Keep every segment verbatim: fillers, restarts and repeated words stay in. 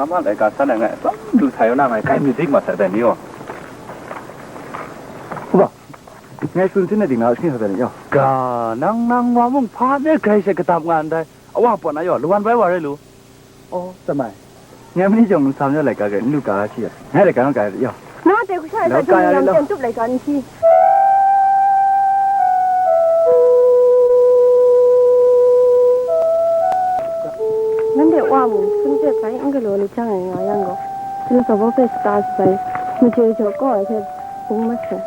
Ma laika san ai ngai, atsam lu sa yaw na ngai, kai music ma sa dai ni yaw. Uba, ngai tsun sin na ding na, shing sa dai ni yaw. Ga, nang, nang wa mung hpa me grai she kadap nga ndai, awa pawt na yaw, lawan bai wa rai lu. Oh, tamai. Ngai mani jawng nsam yaw laika grai, n lu ka shi yaw. Ngai laika nang ka yaw. Na de kusha lau sa ka ya jung le yam lo. Ten tup laika n shi. Nanhte wa mung, sun hte bai n galaw ni jang ai nga yang gaw, Hpring Hkabaw hpe sata shabai, machye jaw kaw ai hte bung masum.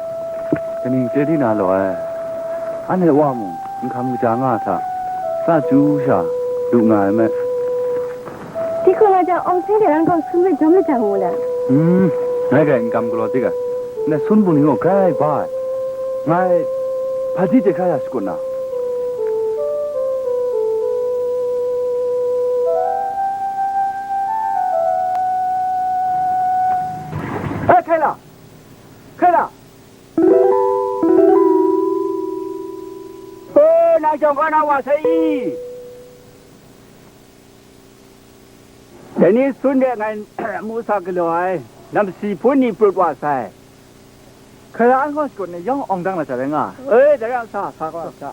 Kaning chye di na law ai? Anhte wa mung, n hkam kaja nga a hta? Sa chyu sha, lu nga ai me. Di hku nga jang, awng hpring de ran gaw sun hpe jawm lajang mu le. Hmm, ngai garai n kam galaw dik ai. Ndai sun bungli gaw grai ba ai. Ngai hpaji chye hkra ya shakut na. E, hkai la! Hkai la! E, nang jawng kau na wa sai i? Dai ni sun de ngai mu sa galaw ai, namsi hpun ni prut wa sai. Hkra an gaw shakut ni yawng awng dang na jat rai nga ai. E, dai rai sa, sa gaw sa.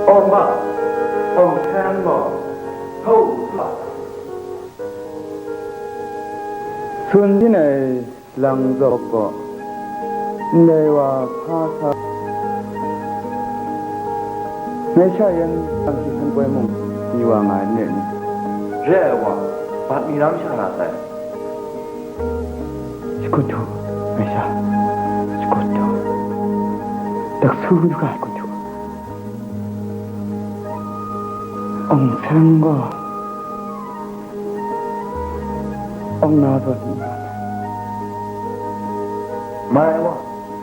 Awng ba, awng seng gaw, hau u hpa. Sun hpyin ai lang zawk gaw, ndai wa hpa sa, ngai sha yan, tam shi hkan poi mung, ni wa nga ai n rai ni? Re ai wa, bat mi ram sha na sai. Shakut htu, ngai sha, shakut htu, daksu du ga shakut htu. Awng seng gaw, awng na zawn n nga ai. Mai wa,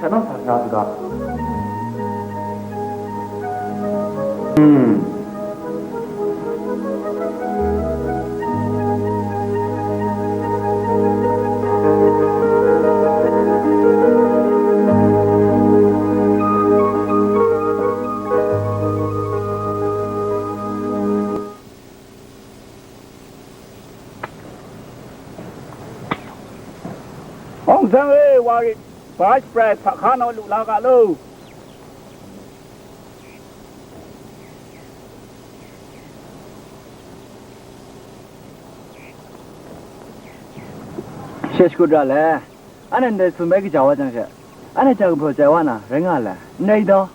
sat naw sa sara saga. Hmm. Awng seng e, wa rit, bai shaprai hpa hka naw lu la ga lo. She shakut ra le. Anhte ndai sun bai kaja wa jang she, anhte ja gumhpraw chye wa na rai nga le, ndai daw?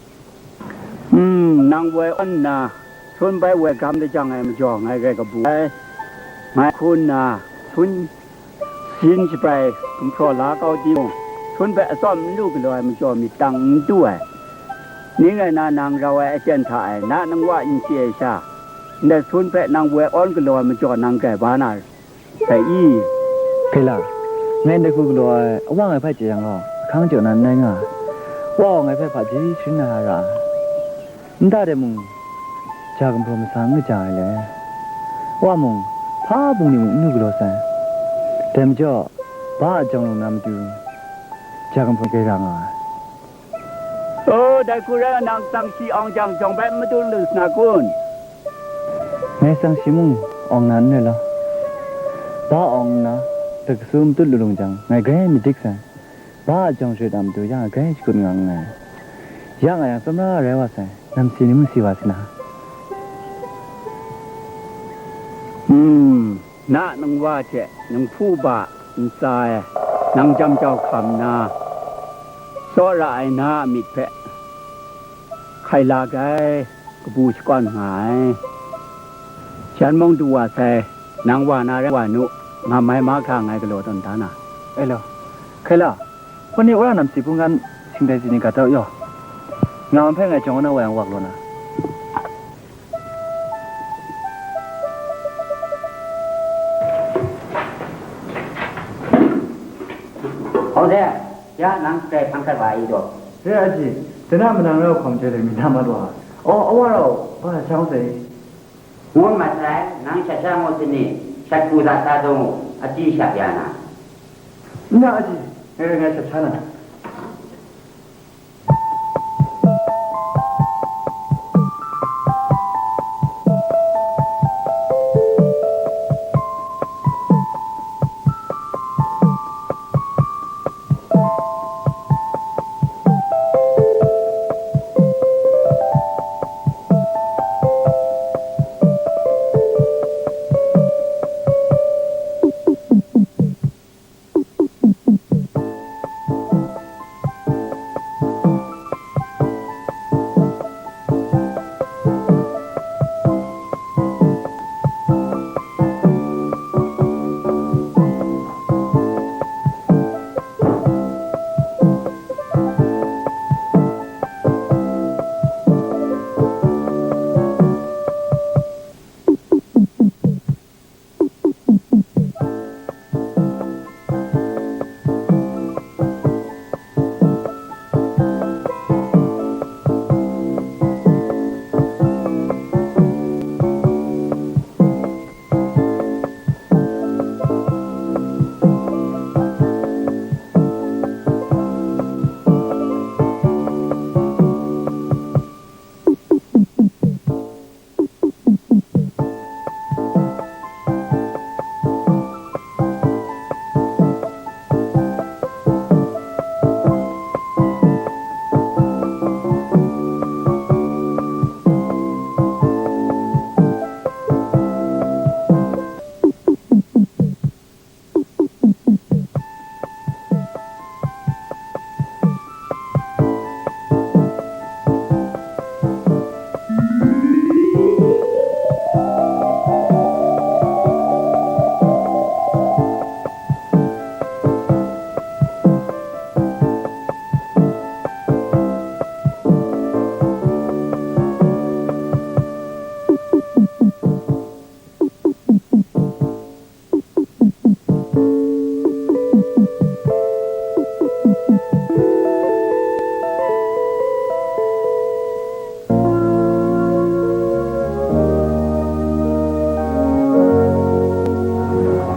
Hmm, nang woi awn nna, sun bai woi gam lajang ai majaw ngai rai kabu ai, ngai hku nna, sun sin shaprai gumhpraw la kau timung, sun hpe atsawm n lu galaw ai majaw myit tang n du ai. Ning rai na, nang rau ai aten hta e na ningwa n chye ai sha, ndai sun hpe nang woi awn galaw ai majaw nang grai ba na sai i? Hpe la, ngai ndai hku galaw ai, awa ngai hpe chye yang gaw, ahkang jaw na n rai nga ai. Wa gaw ngai hpe hpaji sharin na ra ai. Nta de mung, ja gumhpraw masa n kaja ai le. Wa mung, hpa bungli mung n lu galaw sai. Dai majaw, ba a jawng lung na matu, ja gumhpraw grai ra nga ai. O, dai hku rai nna, nang tsang shi awng jang jawng bai n madun lu sa na kun? Ngai tsang shi mung awng na n rai law, ba awng nna, daksu matut lu lung jang, ngai grai madik sai. Ba a jawng sharit a matu ya ngai grai shakut nga nngai. Ya nga yang, tsawmra rai wa sai, namsi ni mung si wa si na. Hmm. Na nang wa hte nang hpu ba ntsa e nang jam jau hkam nna, tsawra ai na a myit hpe hkai la ai, kabu shakawn nga ai. Jan mung du wa sai, nang wa na rai wa nu, ngamai mahkra ngai galaw tawn da na. E law, hkai la, hpawt ni wora nam si hpunggan singdai si ni ga tau yaw, nga hpe ngai jawng na wa yang wak law na. Hpawng de, ya nang grai hpang kat wa ai i daw? Re, aji, dana manang rau hkawm hte le mi na mat wa. Aw, awa rau, ba shang sai. Ngun mat sai, nang shat sha ngut sini, shat ku sa sa dong u, aji shat ya na. N na, aji, ngai rai ngai shat sha na.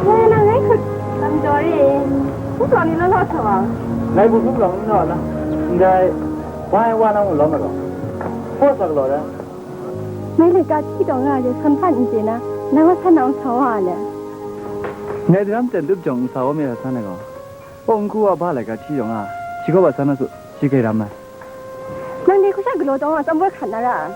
Ngai nang ngai hkut lam jaw re, hkut lam ni law law sa wa. Ngai bu hkut lam ni law na, ndai, wa ai wa nang mu lawm ai gaw, hpaw sa galaw da. Ngai laika hti taw nga ai, san hpan n chye na, nang a san na sa wa ai le. Ngai daram ten dup jawng n sa wa mi ra san ai gaw, aw n ku wa ba laika hti taw nga, shi gaw ba san na su, shi grai ram ai. Nang dai hku sha galaw taw nga, tsawm boi hkrat na ra ai.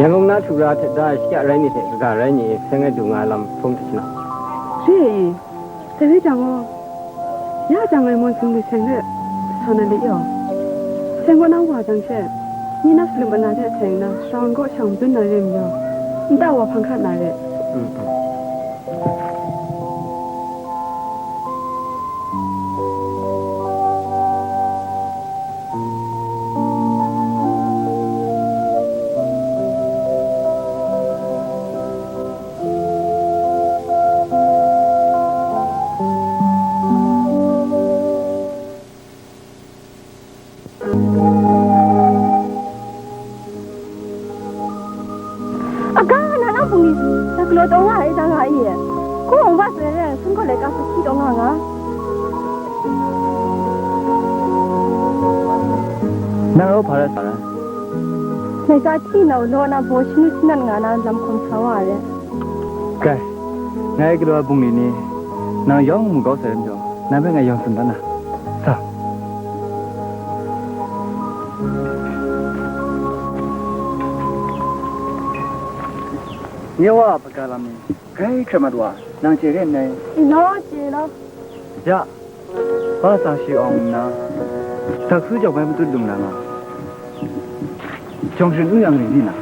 Yangon na htu ra hte da ai shakya rai ni hte kaga rai ni e seng ai du nga ai lam hpung hte shana. Re e, dai rai jang gaw, ya jang ai Monsun ni seng hte sa na lit yaw. Seng kaw na wa jang she, ni na salum ana hte seng na, shawng kaw shang dun na re majaw, nta wa hpang hkrat na re. Mm, mm. Aga, na nang bungli sa galaw taw nga ai, da nga i? Hkungwang ba sai re, sun gaw laika sa hti taw nga nga. Nang rau hpa rai sa ra? Laika hti nau law na baw shanu shanan nga na lam hkawm sa wa ai. Kai, Ngai galaw ai bungli ni, nang yawng mu kau sai lam jaw, nang hpe ngai yawng tsun dan na. Sa. Nye wa a hpaga lam ni, grai hkrat mat wa, nang chye re nngai? Law, chye law. Ya, Ba sa shi awng nna, sak su jawng bai matut lung na nga, jawng sharin nu yang ring di na?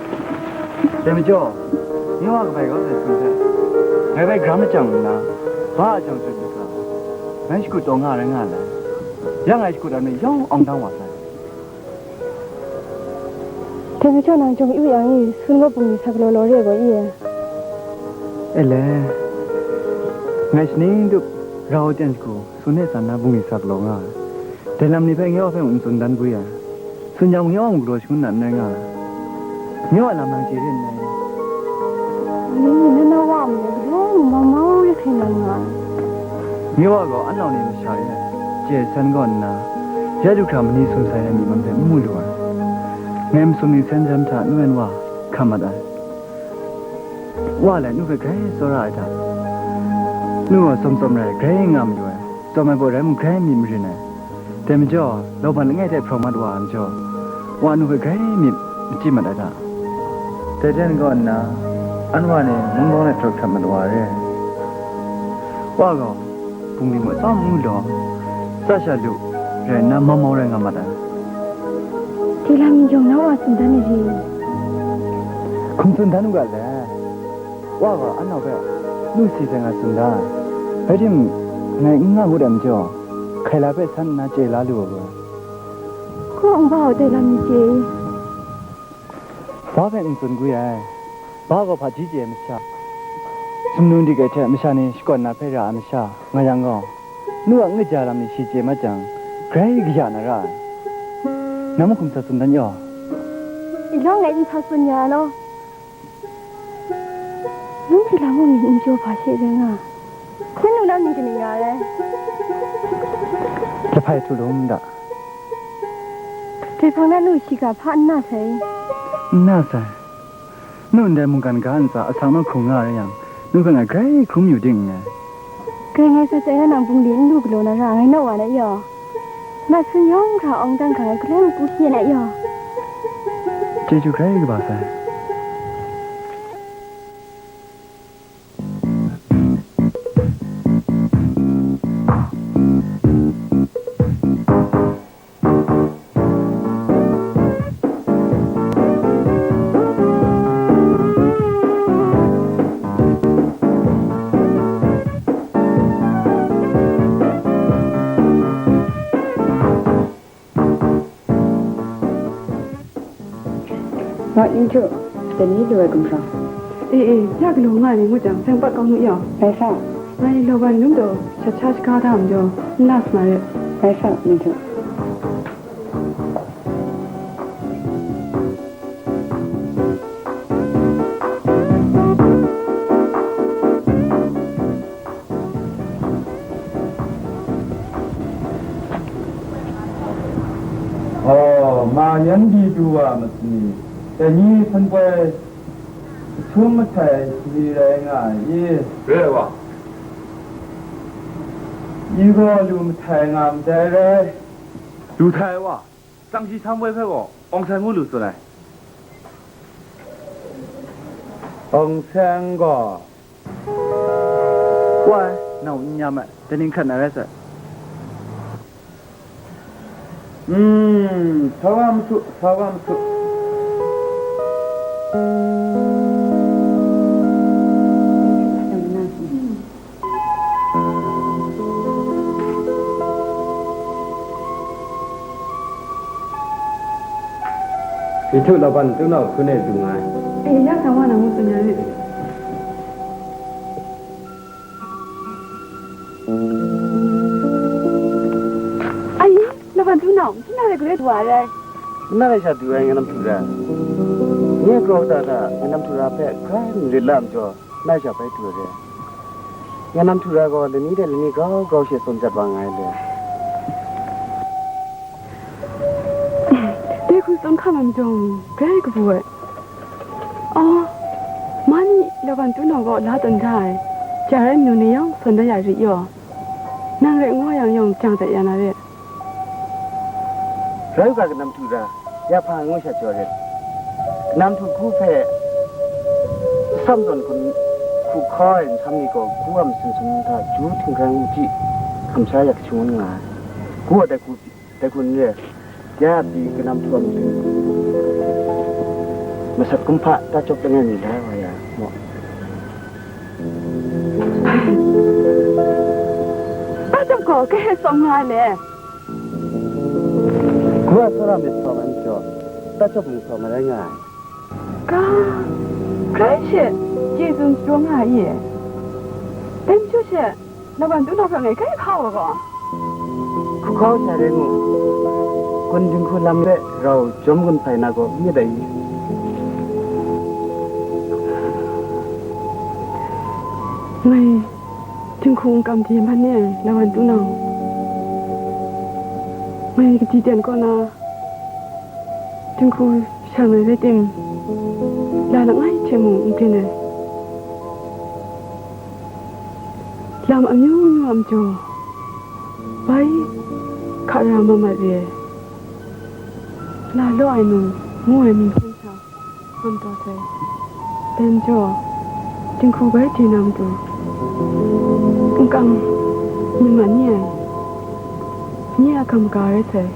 Dai majaw, nye wa kabai kau sai hpung hte, ngai bai gram lajang nna, ba a jawng sharin lu ga, ngai shakut taw nga rai nga ai. Ya ngai shakut ai ni yawng awng dang wa sai. Dai majaw nang jawng yu yang i, sun gaw bungli sa galaw law re ai gaw i e. E le, ngai shaning dup rau ten shagu, sun e san na bungli sa galaw nga ai. Dai lam ni hpe nye wa hpe mung n tsun dan bwi ai. Sun jang nye wa mung galaw shangun na n rai nga ai. Nye wa lam nang chye re nngai? Ni ni na wa mung galaw mung mau mau re hkring na nga ai. Nye wa gaw anau ni masha e chye san gaw nna, ya du hkra mani sum sai ai myi man hpe n mu lu ai. Ngai masum ni sen jan hta nu yan wa hkam mat ai. Wa lai nu hpe grai tsawra ai hta, nu gaw tsawm tsawm rai grai nga mayu ai, tsawm ai gaw rai mung grai myit marin ai. Dai majaw, lauban langai hte hprawng mat wa ai majaw, wa nu hpe grai myit machyi mat ai hta. Dai jan kaw nna, an wa ni mungkawng let hkrat mat wa re. Wa gaw, bungli maw tsawm n mu law, tsa sha lu rai nna, mau mau rai nga mat ai. Dai lam ni yawng na wa tsun dan ai ri? Hkum tsun dan u ga le. Wa gaw anau hpe nu si hte nga tsun da ai. Rai timung, ngai n nga ngut ai majaw, hkaila hpe san nna chye la lu ai. Hkaw n ba u dai lam ni chye i? Ba hpe n tsun gwi ai. Ba gaw hpaji chye ai masha, sumnu dik ai hte masha ni shakawn na hpe ra ai masha nga yang gaw, nu a n kaja lam ni shi chye mat jang, grai kaya na ra ai. Nang mahkum sa tsun dan yaw. I lawng ngai n sa tsun ya law. Nang hte la mung myit n jaw hpa she rai nga, hkyen nu na myit kaning nga ai? Lahpai htu lum n da. Dai hpang na nu shiga hpa n na sai? N na sai. Nu ndai mungkan ga ntsa asak nawt hkrung nga rai yang, nu hpe ngai grai hkrum yu ding nngai. Grai ngai sa sai na nang bungli n lu galaw na ra ngai naw wa na yaw. Na sun yawng hkra awng dang hkra galai mapu hpyi na yaw. Chyeju hkrai kaba sai. Wa, Ning Htu, dai ni lu ai gumhpraw. E, e, ya galaw nga ai ni ngut jang, seng pat kau nu yaw. Rai sa. Ngai Laban num taw shat sha shaga da majaw, n na sa na re. Rai sa, Ning Htu. Oh, ma yan di du wa ma sini, dai ni hpun poi jahtum mahtai sani rai nga ai i? Re ai wa. I gaw lu mahtai nga ndai rai. Lu htai ai wa, tsang shi htang poi hpe gaw awng sai ngu lu tsun ai. Awng sai gaw, Wa ai, nau n nyam ai, dai ning hkrat na rai sai. Mm, sa wa ma su, sa wa ma su. Ning Htu, Laban ntu nau hkun e du nga ai. E, ya sa wa na ngu tsun ya re. Ai, Laban ntu nau, ntu na rai grai du wa rai. Nna rai sha du ai, ngai nam htu rai. Nye grau da da, ngai nam htu ra hpe grai marit la majaw, nna rai sha bai du ai re. Ngai nam htu ra gaw, lani de lani grau grau she tsun jat wa nga ai le. Dai hku tsun hkam ai majaw, grai kabu ai. Oh, ma ni Laban ntu nau gaw la tawn da ai. Sha rai nnu ni yawng sawn da ya rit yaw, nang rai ngu yang yawng jang dat ya na re. Rai u ga, kanam htu ra, ya hpa ngu sha jaw rit. Kanam htu hku hpe sam zawn hku, hku hkaw ai nsam ni gaw, hku a masun sun hta ju htinghkrang machyi hkam sha ya kachung nga ai. Hku a dai hku dai hku n re, ya pyi kanam htu a matu masat kumhpa tachyawp langai mi la wa ya maw? Tachyawp gaw kahe tsawm nga ai le? Hku a tsawra myit tsawm ai majaw, tachyawp mung tsawm ai rai nga ai. Ga, grai she chye tsun sharawng nga ai i? Dai majaw she, lawan du na hpe ngai grai hpa wa gaw, hkau sha rai ngu, gun dinghku lam hpe rau jawm gun hpai na gaw n myit dai i? Ngai dinghku n kam de man ni ai, lawan du na, ngai kadi ten kaw na, dinghku shang ai rai tim, la langai hte mung n byin ai. Lam amyu myu a majaw, bai hkara mat mat re ai, la law ai num ngu ai mi hpung sha ngam taw sai. Dai majaw, dinghku bai di na matu, n kam n man ni ai, nye a kam ga rai sai.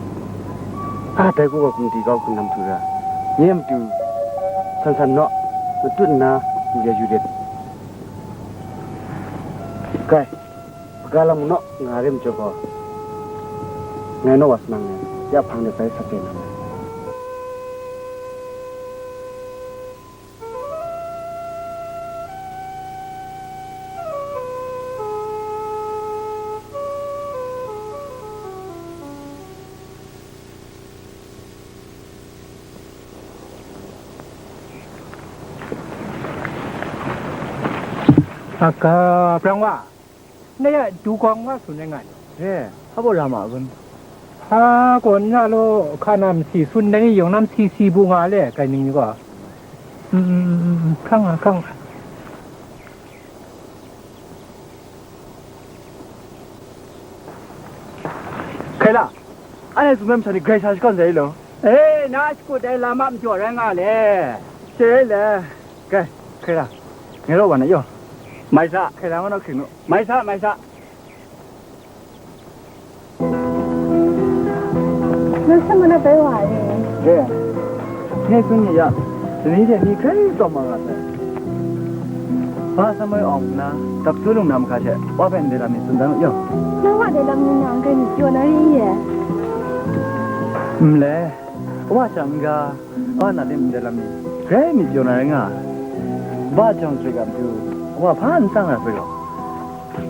A dai gaw, hkum di kau hkum nam htu ra, nye a matu san san naw, matut nna yu ya yu rit. Kai, hpaga lam naw nga re majaw gaw, ngai naw wa sanang ai, ya hpang de bai sa chye na. Aga, brang wa. Ngai a du gawng wa tsun ai nga ni? Re, hpa baw ra ma kun? Hpa gaw n ra law, hka na masi sun dai ni yawng na masi si bu nga le, kai ning ni gaw. Mm, mm, mm, mm, mm, hkang nga, hkang nga. Hkai la, anhte tsun ai masha ni grai sa shakawn sai law. E, na shakut ai lam a majaw rai nga le. She rai le. Kai, hkai la, ngai raw wa na yaw. Mai sa, hkai la, ngai naw hkring nu. Mai sa, mai sa. Nang seng na bai wa ai. Re, nye tsun ni ya, lani hte ni hkrai tsawm wa nga sai. Ba Samuel awng nna, dap tu lung na mahka hte, wa hpe ndai lam ni tsun dan u yaw. Nang wa dai lam ni nang hkrai myit pyaw na ring ye? Nle, wa sha n-ga, wa na lim ndai lam ni, grai myit pyaw na rai nga ai. Ba jawng sut ga matu, wa hpa n tsang ra sai gaw.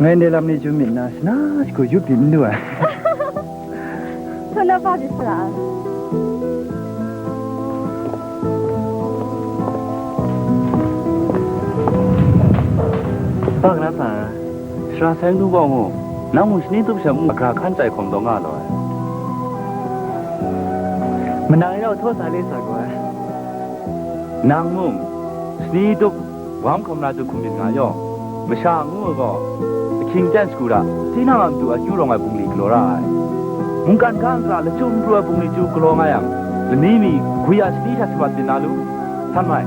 Ngai ndai lam ni chyu myit na, shana shagu yup di n lu ai. Htaw na ba byi sa ra? Ba kana sa ai? Sara sai nu gaw mu, nang mung shani tup sha mu, agra hkan chyai hkawm taw nga law ai. Manang yau htaw sa le sa gaw ai. Nang mung, shani tup, wam hkawm na tu hkum myit nga yaw, masha ngu ai gaw, ahkying ten shagu ra, tinang a matu akyu rawng ai bungli galaw ra ai. Mungkan ga nta lachyum pru ai bungli chyu galaw nga yang, lani mi gwi a shani sha shamat byin na lu? San mai,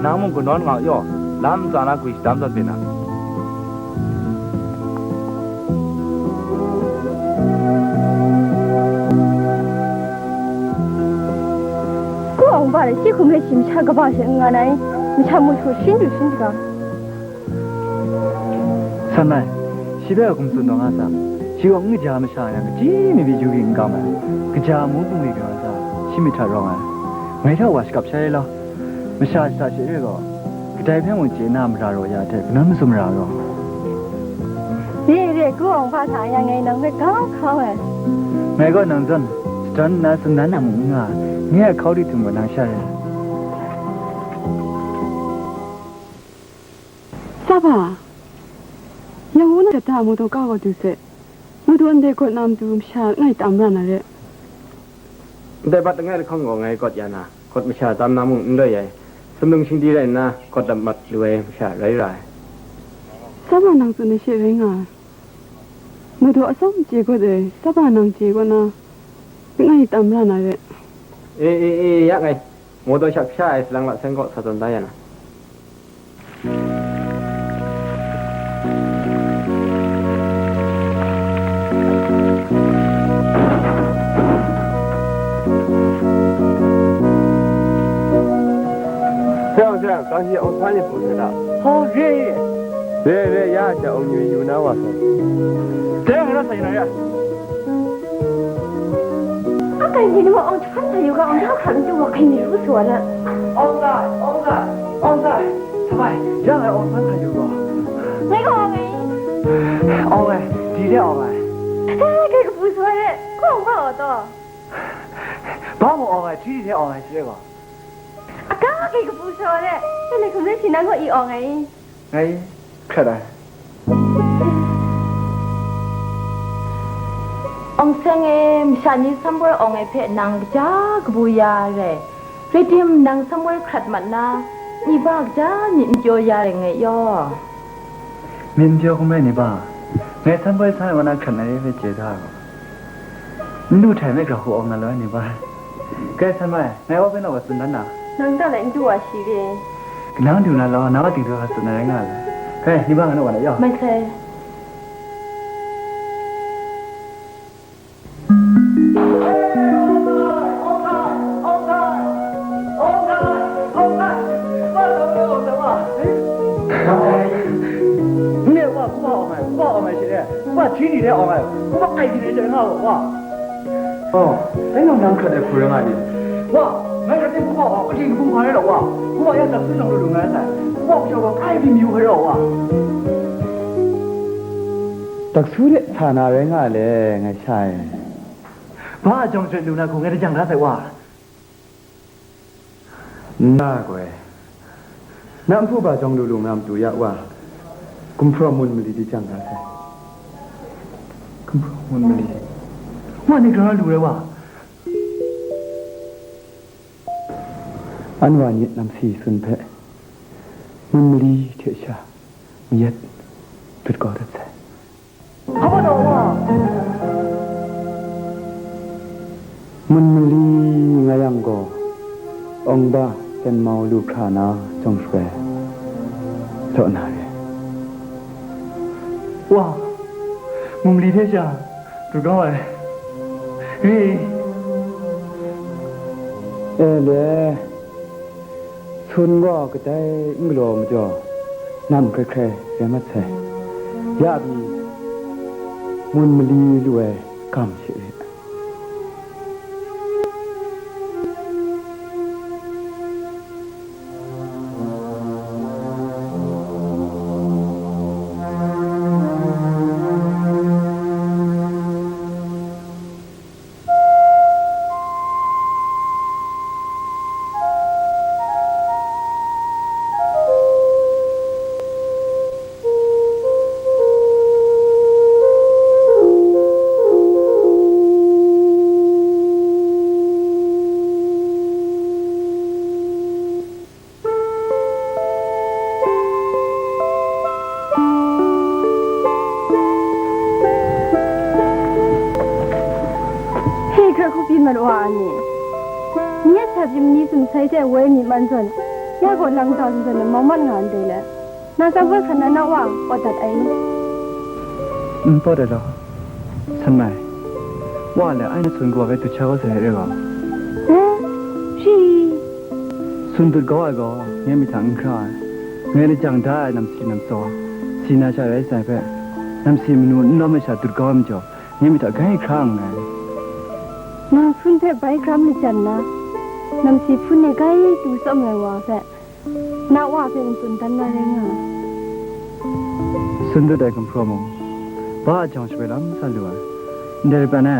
nang mung kanawn nga yaw, lam ntsa na gwi shadam zawn byin na. Ku awng ba le shi hkum le shi masha kaba she n nga ai, masha mu hku shin du shin shaga. San mai, shi hpe hkum tsun taw nga sa, shi gaw n kaja masha yang, kaji mi pyi yu ring n kam ai, kaja mu bungli galaw sa, shi myit hta rawng ai, ngai hta wa shakap shai law. Masha shata she re gaw, kadai hpe mung chye na mara raw ya hte, kanawn mazum mara gaw. Re, re, ku awng hpa hta yang ngai nang hpe kau hkau ai. Ngai gaw nang zawn, shadawn nna tsun dan na mung n nga, nye a hkau di htum gaw nang sha re. Saba, yang wu na shata mudawng kau gaw du se, mudawng ndai gawt na matu masha langai tam ra na re. Ndai bat langai lahkawng gaw ngai gawt ya na, gawt masha tam na mung n loi ai, sumlung shingdi rai nna, gawt mat lu ai masha rai ra ai. Tsawra nang tsun ai she rai nga ai. Mawdaw atsawm chye kawt ai, tsawra nang chye kaw na, langai tam ra na re. E, e, e, ya ngai. Mawdaw shak sha ai salang la seng kaw sa tawn da ya na. Sayang, sayang, kang shi awng san ni pru sai ta? Hpa, re, re. Re, re, ya, ja awng yu yu na wa sai. Sayang, ra sai na ya. A kai ni wa awng htan sa yu ga, awng hta hkra n du wa, kai ni ru su wa na. Awng ga, awng ga, awng ga. Sa bai, ya ngai awng htan sa yu ga. Ngai ga awng ai. Awng ai, di de awng ai. Kai, kai kabu su wa de, ko awng ba wa to. Ba mu awng ai, di de awng ai, shi de ga. A ga kai kabu su wa de, kai ni kum le shi nang ko i awng ai. Ngai hkrat ai. Awng seng e, masha ni samboi awng ai hpe nang kaja kabu ya rai. Rai tim, nang samboi hkrat mat na, ni ba kaja myit n pyaw ya rai ngai yaw. Myit n pyaw hkum rai ni ba, ngai samboi san ai wa na hkrat na re hpe chye da ai gaw. N lu htai me grau hku awng na law ni ba. Kai san mai, ngai wa hpe naw wa tsun dan na. Nang ta lai n du wa shi re. Nang du na law, nang wa ting du wa tsun na rai nga ai. Kai, ni ba nga naw wa na yaw. Mai sai. Nye wa, kuma awng ai, kuma awng ai shi re, kuma hti ni re awng ai, kuma kai ni re jai nga wa, wa. Oh, dai nang nang hkrat ai hku rai nga ni? Wa, ngai hkrat ai hku wa, wa, kaji kabu hpa rai law wa, hku wa ya dak su jang lu lu nga ai sai, hku wa hku wa kai byin yu hkrai law wa. Dak su de sa na rai nga le, ngai sha e. Ba a jawng jawt lu na hku ngai da jang da sai wa. N na gaw e, na nhpu ba jawng lu lu nga matu ya wa, gumhpraw mun mali di jang da sai. Gumhpraw mun mali? Wa ni grau lu rai wa? An wa nyit namsi sun hpe, mun mali hte sha mayat dut kau dat sai. Hpa majaw wa? Mun mali nga yang gaw, awng ba ten mau lu hkra na jawng shabai law na re. Wa, mun mali hte sha dut kau ai. Re. E le. Sun gaw kadai n galaw majaw, nam hkrai hkrai rai mat sai. Ya pyi, mun mali lu ai gam she re. Hpe hkra hku byin mat wa a ni? Nye a hta pyi mani sumsai hte woi mi man zawn, ya gaw lang tau zawn na mau mat nga ndai le, na tsawra hkra na na wa pawt dat ai. N pawt ai law. San mai, wa le ai na sun kaw hpe dut sha kau sai rai gaw. Eh, shi. Sun dut kau ai gaw, nye myit hta n hkra ai. Ngai lajang da ai namsi namtsaw, si na sha rai sai hpe, namsi manu n lawm ai sha dut kau ai majaw, nye myit hta grai hkra nngai. Nang sun hpe bai hkram lajang na, namsi hpun e grai tu tsawm ai wa hpe, na wa hpe n tsun dan na rai nga ai. Sun dut ai gumhpraw mung, ba a jawng shabai lam sa lu ai. Ndai rai ban e,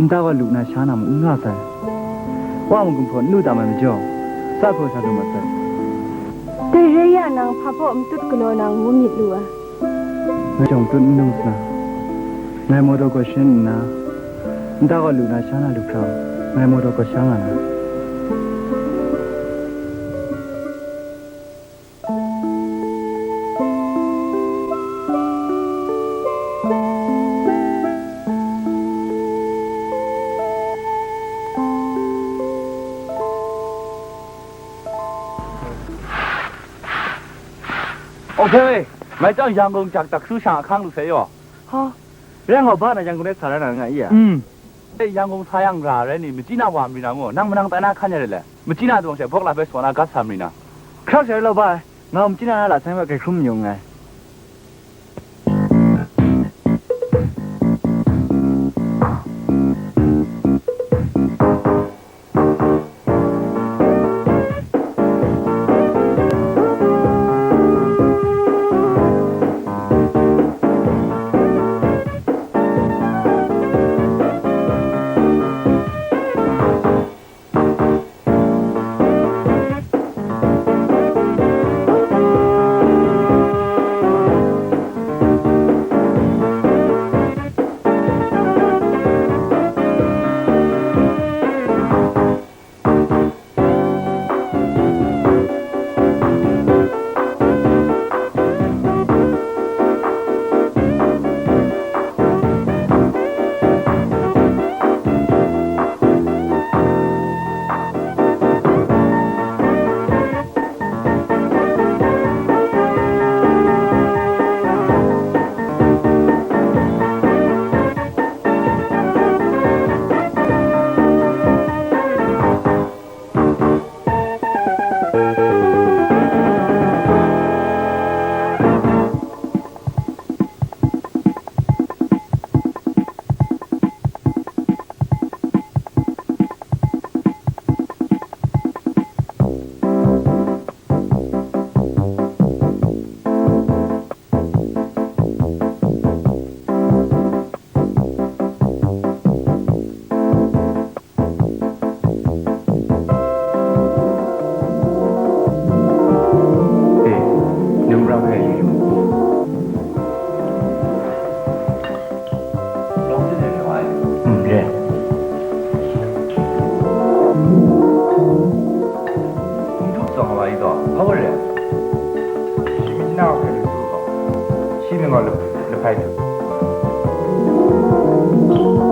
nta wa lu na sha na mung n nga sai. Wa mung gumhpraw n lu tam ai majaw, sa hpraw sa lu ma sai. Dai rai ya nang, hpa baw matut galaw na ngu myit lu ai. Ngai jawng tut n lung sa na, ngai mawdaw gaw shin nna, nta gaw lu na sha na lu hkra, ngai mawdaw gaw sha nga na. Oke, ngai chyawm Yangon jak taksu shang ahkang lu sai yaw. Ha, rai nga, ba na Yangon rai sa rai na nga i a? Mm. E, Yangon sa yang ra rai ni, machyi na wa mari na ngo, nang manang tai na hkan ya re le. Machyi na dawng she bawk la bai saw na gat sa mari na. Hkrak sha rai lau ba ai, nga machyi na na la sai ma kai hkrum mayu nngai. E, num rau hpe yu yu. Lawng de de rai. Mm, re. Hpung htup tsawng ai wa i gaw, hpa wa re? Shi mi jina wa hpe lu su gaw, shi mi gaw lu, lu hpai htup.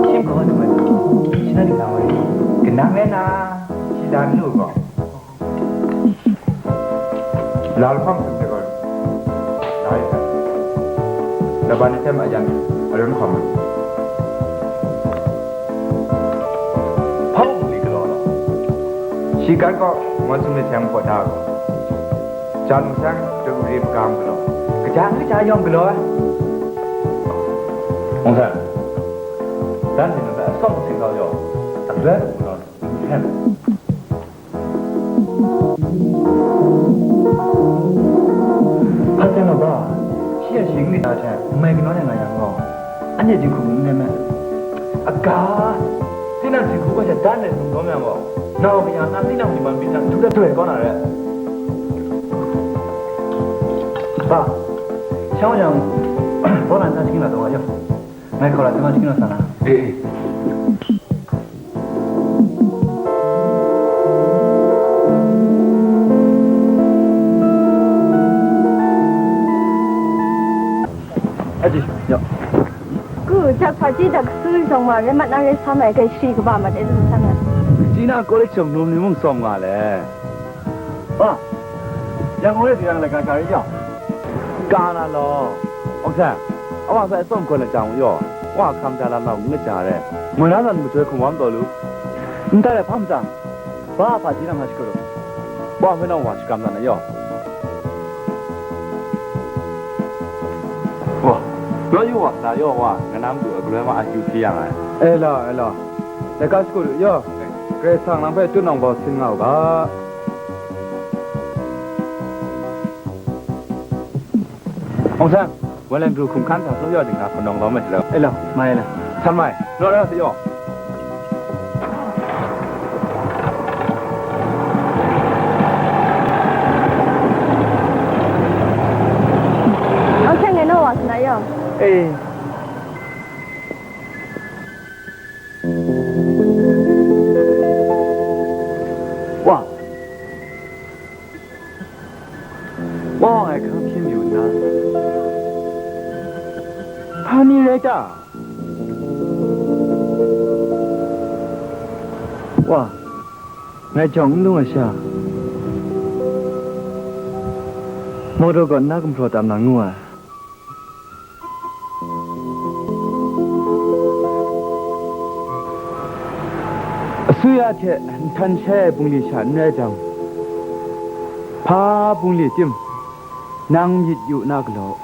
Shi gaw lu hpai htup. Shi na lu na wa re? Kanang rai na, shi la n lu gaw. Lal hpang hpang de gaw, la ai hte, laban ni hte ma yan, arun hkawm ai. Hpa mung li galaw law? Shi kan kaw, ngawn sum ni hte mung hpaw da ai gaw, ja lung seng, dawt wu re hpaga mung galaw, kaja n kaja yawng galaw ai. Hpung hten, dan hte nu hpe atsawm sing kau yaw, agloi mung galaw, n hten. Hpa teng a ba, shi a shi n rit na hte, n mai kanawn ai nga yang gaw, anhte jinghku n rai me. Aga, tinang jinghku gaw sha dan let lung dawm yang gaw, nau kaya na tinang myi man pyi jang, n htu dat doi kau na re. Ba, sha wa jang, baw na nta shagying la taw wa yaw. Ngai hkau la, hte ma shagying la sa na. E, e. Aji, ya. Ku, jak hpaji dak su zong ma, rai mat na rai sa mai, kai shi kaba mat e lu sa na. China college shawng num ni mung sawm nga le. Wa, yang ngu re tu yang laika ka re jau. Ka na law. Aung san, a wa hpe atsawm gawn ai jang u yaw, wa hkam ja lam lam n gat ja re. Ngoi na zawn majoi hkum wa n taw lu. N tai ai hpa matsang, ba a hpaji na nga shakaru. Wa hpe nawng wa shakram na na yaw. Wa, law yu wa sa yaw wa, nga na matu a galoi ma a kyu hpyi yang ai. E la, e la. Laika shakaru yaw. Karai Kasang nang hpe tut nawng bau sin nga u ga. Aung san, Wellington hkum hkan hta tsaw yaw ding na hpunawng lawm ai shaloi. E lau, mai e lau. San mai, naw rai sa yaw. Aung san ngai naw wa sa na yaw. E. Wa. Wa wa ngai hkang hpyi mayu nna, hpa ni rai ta? Wa, ngai jawng n lung ai sha, Mawtaw gaw nna gumhpraw tam na ngu ai. Asuya hte nhtan shai ai bungli sha n rai jang, hpa bungli tim, nang myit yu na galaw.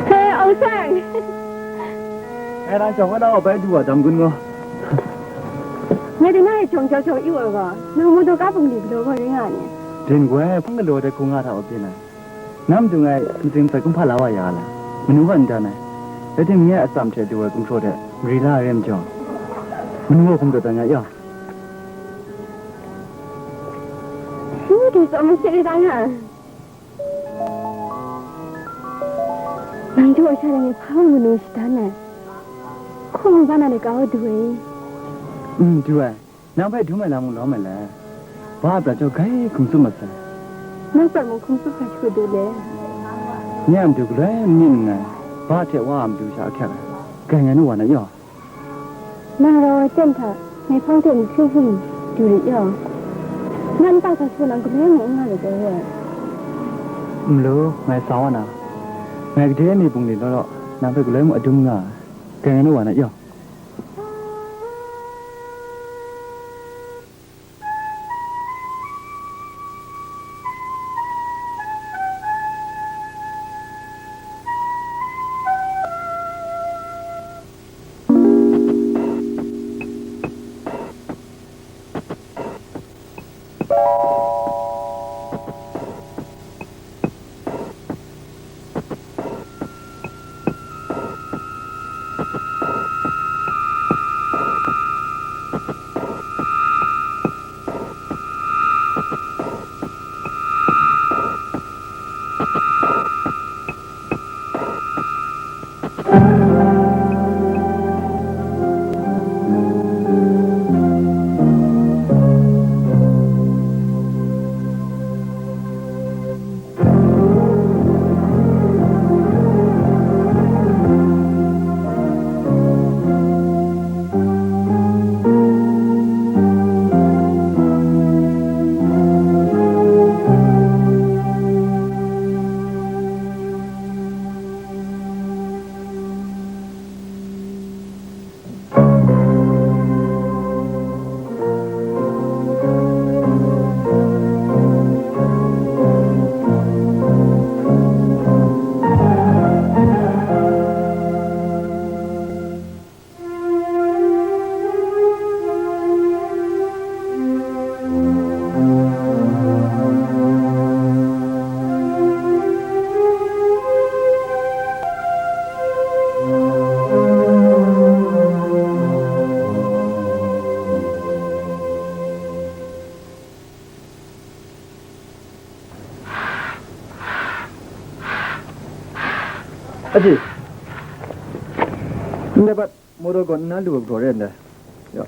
He, Aung San! Ngai nang jawng kau na bai du wa dam gun gaw. Ngai de nang e jawng jau jau yu ai gaw, nang mawtaw ka bungli galaw gaw ring nga ni? Ding goi, hpang galaw de hkung nga hta wa byin ai. Na matu ngai matsing matsat kumhpa la wa ya ga lai, manu gaw n dan ai. Rai timung, nye a atsam hte du ai gumhpraw hte mari la ai rai majaw, manu gaw hkum taw dan ya yaw. Shi de tsawm masat rai ta nga ai. Nang du ai sha rai ni hpa mung manu shadan ai. Hkum hkungga na de kau du ai. Mm, du ai. Nang hpe dum ai lam mung lawm ai le. Wa a prat jaw grai hkum tsup mat sai. Nang prat mung hkum tsup hkra shagu du le. Nye a matu galoi n myit nngai, wa hte wa a matu sha ahkyak ai. Grai ngai nu wa na yaw. Nang rau ai ten hta, ngai hpang hte myu hkring hkring du rit yaw. Nang nta hkra shagu nang galoi mung n nga rit ai re. Nlu, ngai sa wa na. Ngai gade mi bungli law law, nang hpe galoi mung adum nga ai. Grai ngai nu wa na yaw. Aji, ndai pat mawtaw gawn nna lu ai galaw re ndai. Ya.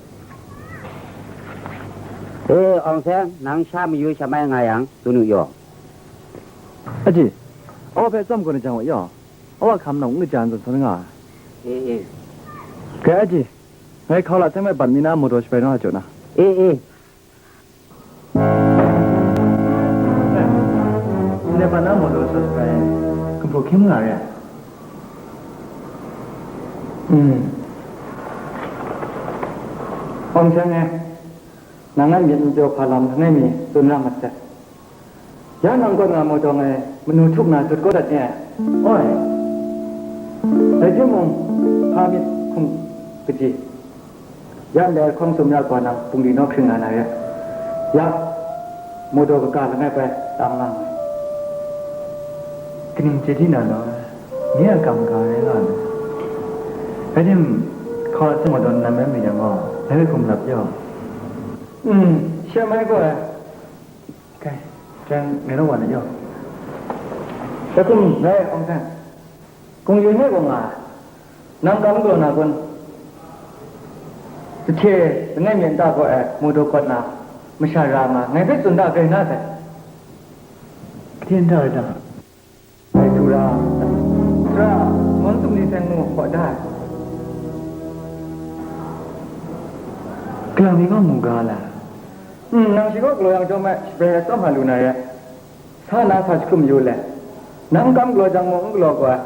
E, Aung San, nang sha mayu sha mai nga yang, tsun u yaw. Aji, awa hpe tsawm gawn ai jang wa yaw, awa hkam nang n kaja n zawn sawn nga ai. E, e. Grai aji, ngai hkau la seng mai bat mi na mawtaw shabai naw a jaw na. E, e. Ndai pat na mawtaw sat rai, gumhpraw hkying nga re ai. Mm. Awng Seng e, nang a myit n pyaw hpa lam langai mi tsun ra mat sai. Ya nang kaw na mawdaw ngai manu htuk na dut kau dat ni ai. Oi, dai timung, hpa myit hkum kaji, ya ndai hkawng sum ya kaw nang bungli naw hkring na na re. Ya, mawdaw kaga langai bai tam nga nngai. Kaning chye di na law, nye a kam ga rai nga ai. Rai tim, hkawa seng mawdaw nan rai mi yang gaw, ngai hpe hkum lap yaw. Mm, she mai gaw ai. Kai, jang ngai naw wa na yaw. Dai hkum rai, Awng Seng. Kung yu hpe gaw nga ai. Nang kam galaw na kun? Sahte langai mi nta gaw ai mawdaw kawt na masha ra nga, ngai hpe tsun da grai na sai. Hte nta rai ta? Ai htu ra, htu ra, ngun sumni seng mu hkaw da ai. Kalang mi gaw mu ga la? Hmm, nang shi kaw galaw yang chyawm ai, shabai rai tsawm hpa lu na re. Sa na sa jahkum yu le. Nang kam galaw jang mung n galaw gaw ai.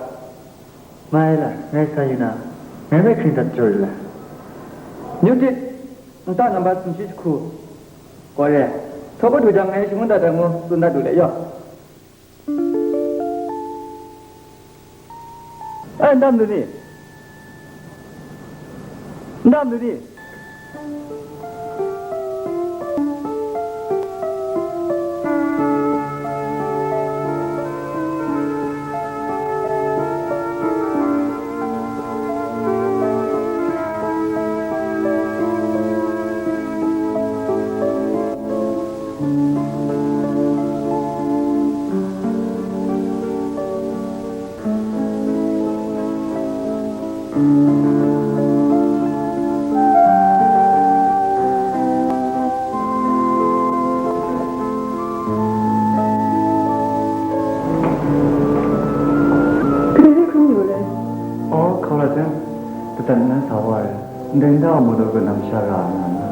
Mai la, ngai sa yu na, ngai hpe hkring dat jaw yu le. Yu tit, nta nambat sumshi jahku. Gaw re, htawk kadu jang ngai shangun dat ai ngu tsun dat lu le yaw. Ai, n dam lu ni? N dam lu ni? Kadai hkrum yu le? Aw, hkau la jang, katan na sa wa ai, ndai nta a mawdaw kaw na masha ra ai nga nna.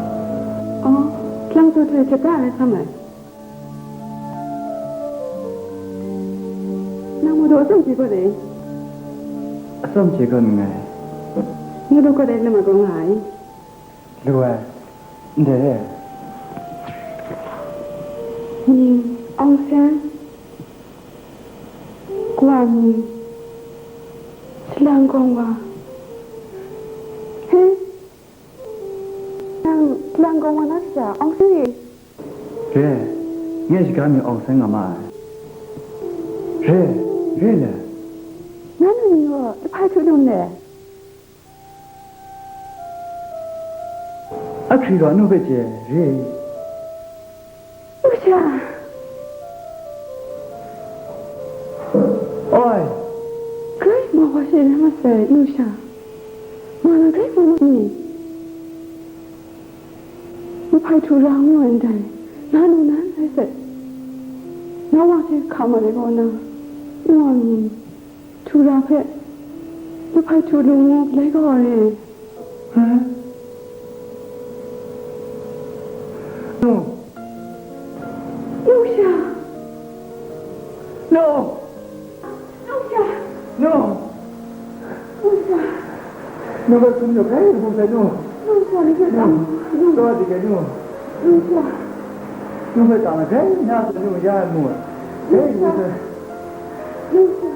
Aw, lang tsaw hte jep ra ai hkam ai. Nang mawdaw atsawm chye gaw dai? Atsawm chye gaw nngai. Mawdaw gaw dai lam ai gaw nga ai. Lu ai, ndai re ai. Mying, Awng Seng, Kawa mying, Salang Gawng Wa. He? Nang Salang Gawng Wa na sha, Awng Seng e? Re, nye shiga mi Awng Seng nga ma ai. Re, re le. Nanhte ni gaw lahpai htu lung le? Ahkri gaw anu hpe chye, re. Masha. Oi. Grai mau wa she rai masai, nu sha. Ma na grai mau wa ni? Lahpai htu ra ngu ai ndai, na nu nan rai sai. Na wa hte hka mat ai kaw na, nu wa mying, htu ra hpe, lahpai htu lu ngu galai kau ai. Hä? Nu. Nu sha. Nu. Nu sha. Nu. Nu sha. Nu hpe hkum jaw hkrai hkum sai nu. Nu sha, ni hpe tang. Nu. Taw di hkrai nu. Nu sha. Nu hpe tang hkrai na sai nu, ya mu. Hkrai hkum sai. Nu sha.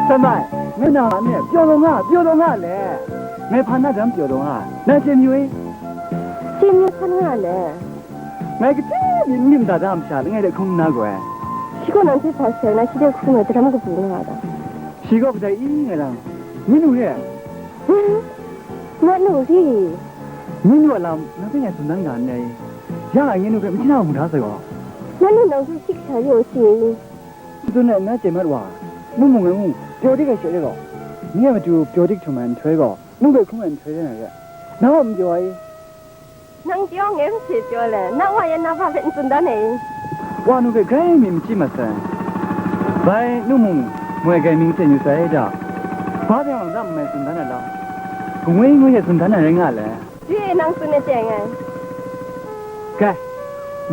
Sanmai, ngai na a me pyaw taw nga, pyaw taw nga le. Ngai hpa na dam pyaw taw nga, nang chye mayu i? Chye mayu hkan nga le. Ngai gade byin n myit mada da masha langai de hkrum nna gaw ai. Shi gaw nang hpe hpa sai na, shi de hkrum ai daram kabu nga a ta? Shi gaw kadai i ngai lang, nyi nu re ai. Nat nu ri? Nyi nu a lam nang hpe ngai tsun dan ga n rai i? Ya ngai nyi nu hpe machyi na mu da sai gaw. Nanhte nawng hpe hkyik sha yu ai si ni? Tsun ai nna chye mat wa, mung mung ngai mung pyaw dik ai she re gaw, nye a matu pyaw dik htum ai nhtoi gaw, ngu hpe hkrum ai nhtoi rai na re, nang a n pyaw ai. Nang chyawm ngai hpe pyaw le, nang wa yan na hpa hpe n tsun dan ai i? Wa nu hpe grai mi machyi mat sai. Bai, nu mung, moi grai mying hte yu sai da. Ba byang lang da n mai tsun dan ai lam, gungwi ngwi hte tsun dan ai rai nga le. Re, nang tsun ai teng ai. Kai,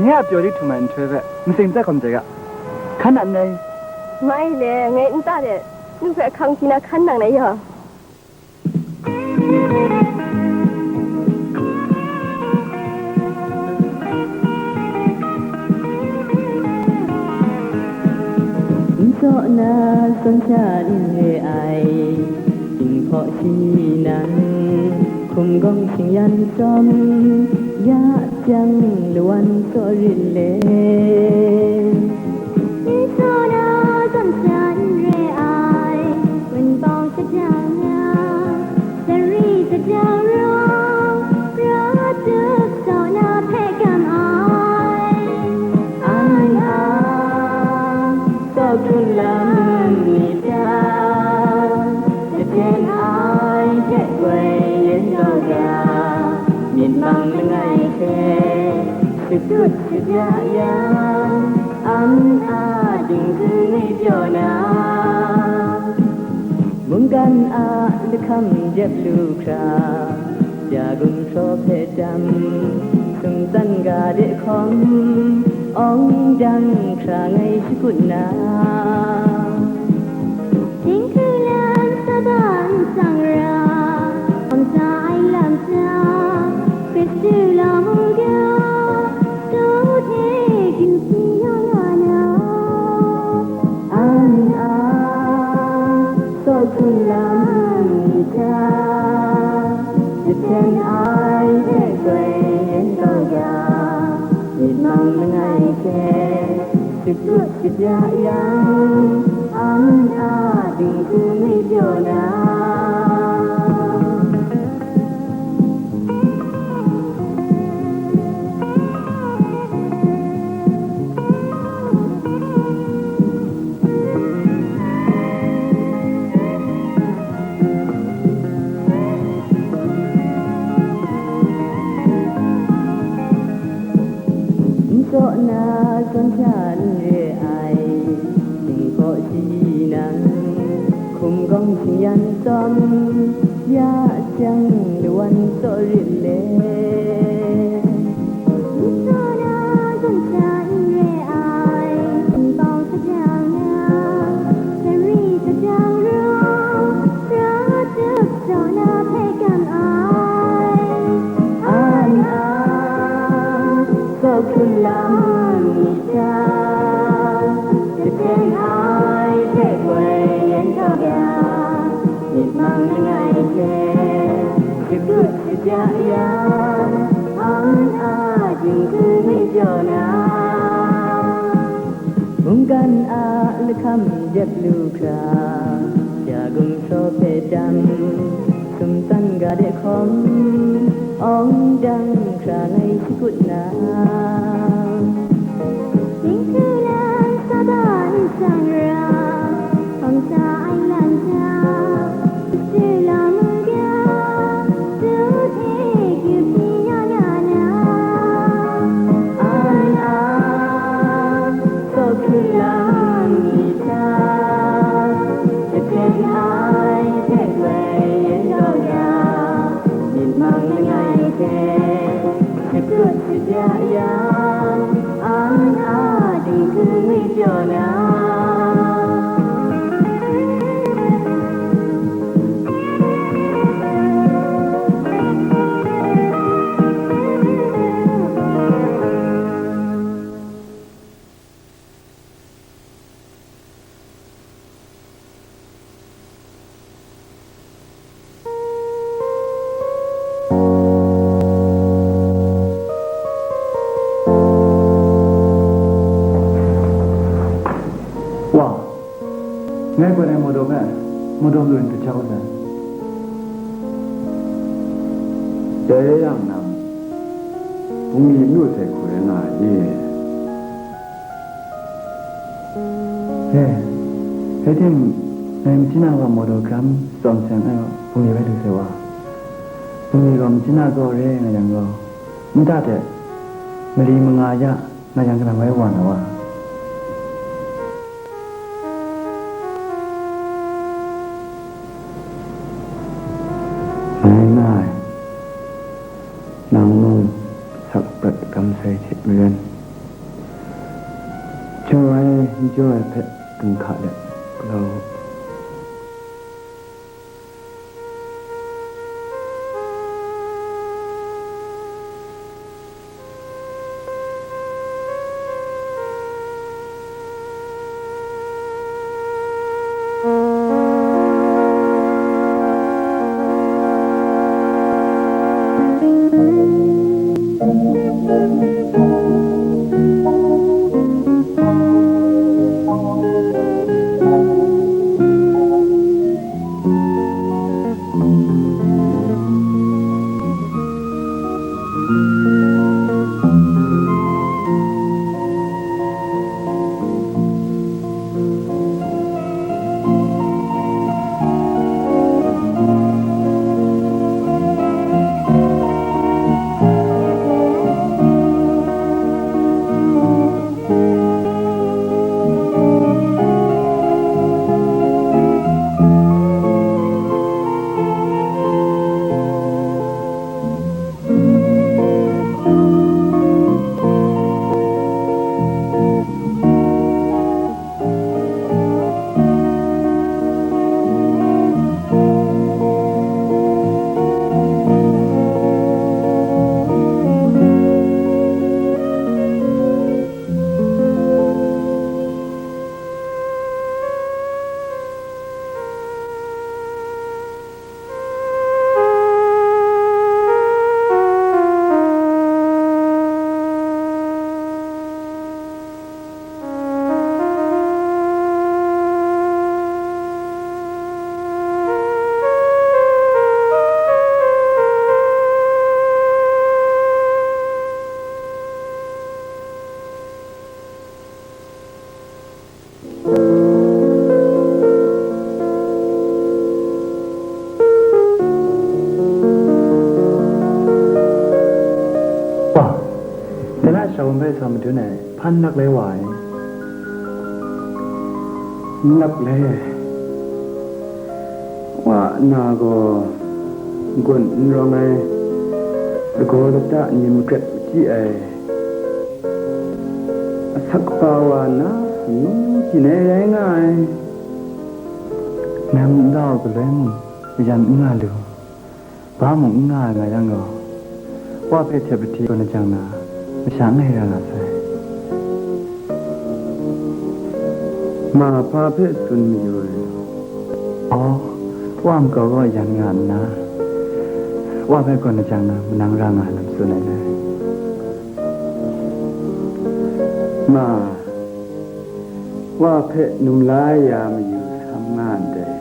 nye a pyaw dik htum ai nhtoi hpe matsing tsat hkawm chye ga. Hkan na n rai? Mai le, ngai nta de, nu hpe ahkang hpyi na hkan nang na yaw. N tsaw na zawn hta n re ai, Dinghpaw shi nang, hkum gawng shingyan tsawm, ya jang lawan tsaw rit le. N tsaw na zawn hta n re ai, wunpawng shadang na, sari shadang rawng, ra tup tsaw na hpe kam ai. An a, tsaw hkrun lam ni ta, shaten ai hte goi yen kau ga, myit mang langai hte shakut shaja yang, an a dinghku ngwi pyaw na, mungkan a lahkam dep lu hkra, ja gumhpraw hpe dam, sumtsan ga de hkawm, awng dang hkra ngai shakut na. Dinghku lam sa dan sang ra, awng sa ai lam sa, Hkristu lawm u ga, tu hte yu hpyi ya nga na. An a, tsaw hkrun lam ni ta, shaten ai hte goi yen kau ga, myit mang langai hte shakut shaja yang, an a dinghku ngwi pyaw na. N tsaw na zawn hta n re ai, Dinghpaw shi nang, hkum gawng shingyan tsawm, ya jang lawan tsaw rit le. N tsaw na zawn hta n re ai, wunpawng shadang na, sari shadang rawng, ra tup tsaw na hpe kam ai. An a, tsaw hkrun lam ni ta, shaten ai hte goi yen kau ga, myit mang langai hte shakut shaja yang, an a dinghku ngwi pyaw na. Mungkan a lahkam dep lu hkra, ja gumhpraw hpe dam, sumtsan ga de hkawm, awng dang hkra ngai shakut na. Dinghku lam sa dan sang ra, hkawm sa ai lam hta, Hkristu lawm u ga, tu hte yu hpyi ya nga na. An a, tsaw hkrun lam ni ta, shaten ai hte goi yen kau ya, myit mang langai hte shakut shaja yang, an a dinghku ngwi pyaw na. Wa, ngai gawn ai mawdaw hpe, mawdaw marin hpe jau sai. Dai rai yang nang, bungli nu sai hku rai nga ai i? E, rai timung, ngai machyin a gaw maw daw hkram tsawm seng ai gaw, bungli bai lu sai wa. Bungli gaw machyin a gaw re nga yang gaw, nta de, mali manga ya nga yang kalang rai wa na wa. Ngai nga ai, nang mung sak prat kamsai hte maren, jaw ai, n jaw ai hpe gun hka let galaw u. Wa, dai na shawng hpe sa madun ai, hpan lak lai wa ai. N lak lai ai. Wa nna gaw, n-gun n rawng ai, lagaw lata ni magret machyi ai, asak kaba wa nna, amyu byin ai rai nga ai. Nang nta u galoi mung, yan n nga lu, ba mung n nga ai nga yang gaw, wa hpe hte pahti gaw na jang na, masha langai ra nga sai. Ma hpa hpe tsun mayu ai? Aw, wa makau gaw yan nga nna, wa hpe gaw na jang na, manang ra nga ai lam tsun ai dai. Ma, wa hpe num la ya mayu sam nga ndai.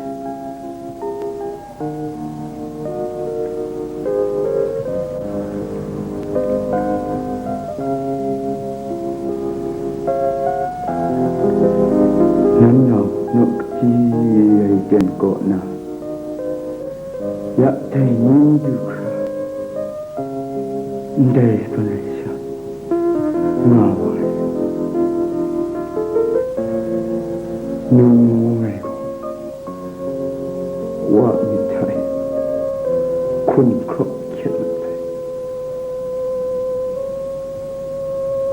Nan nau nawk kaji ai ten kaw na, ya dai ni du hkra, ndai tsun ai sha, nga wa ai. Num ngu ai gaw, wa myit hta e hkun hkraw hkyet mat sai.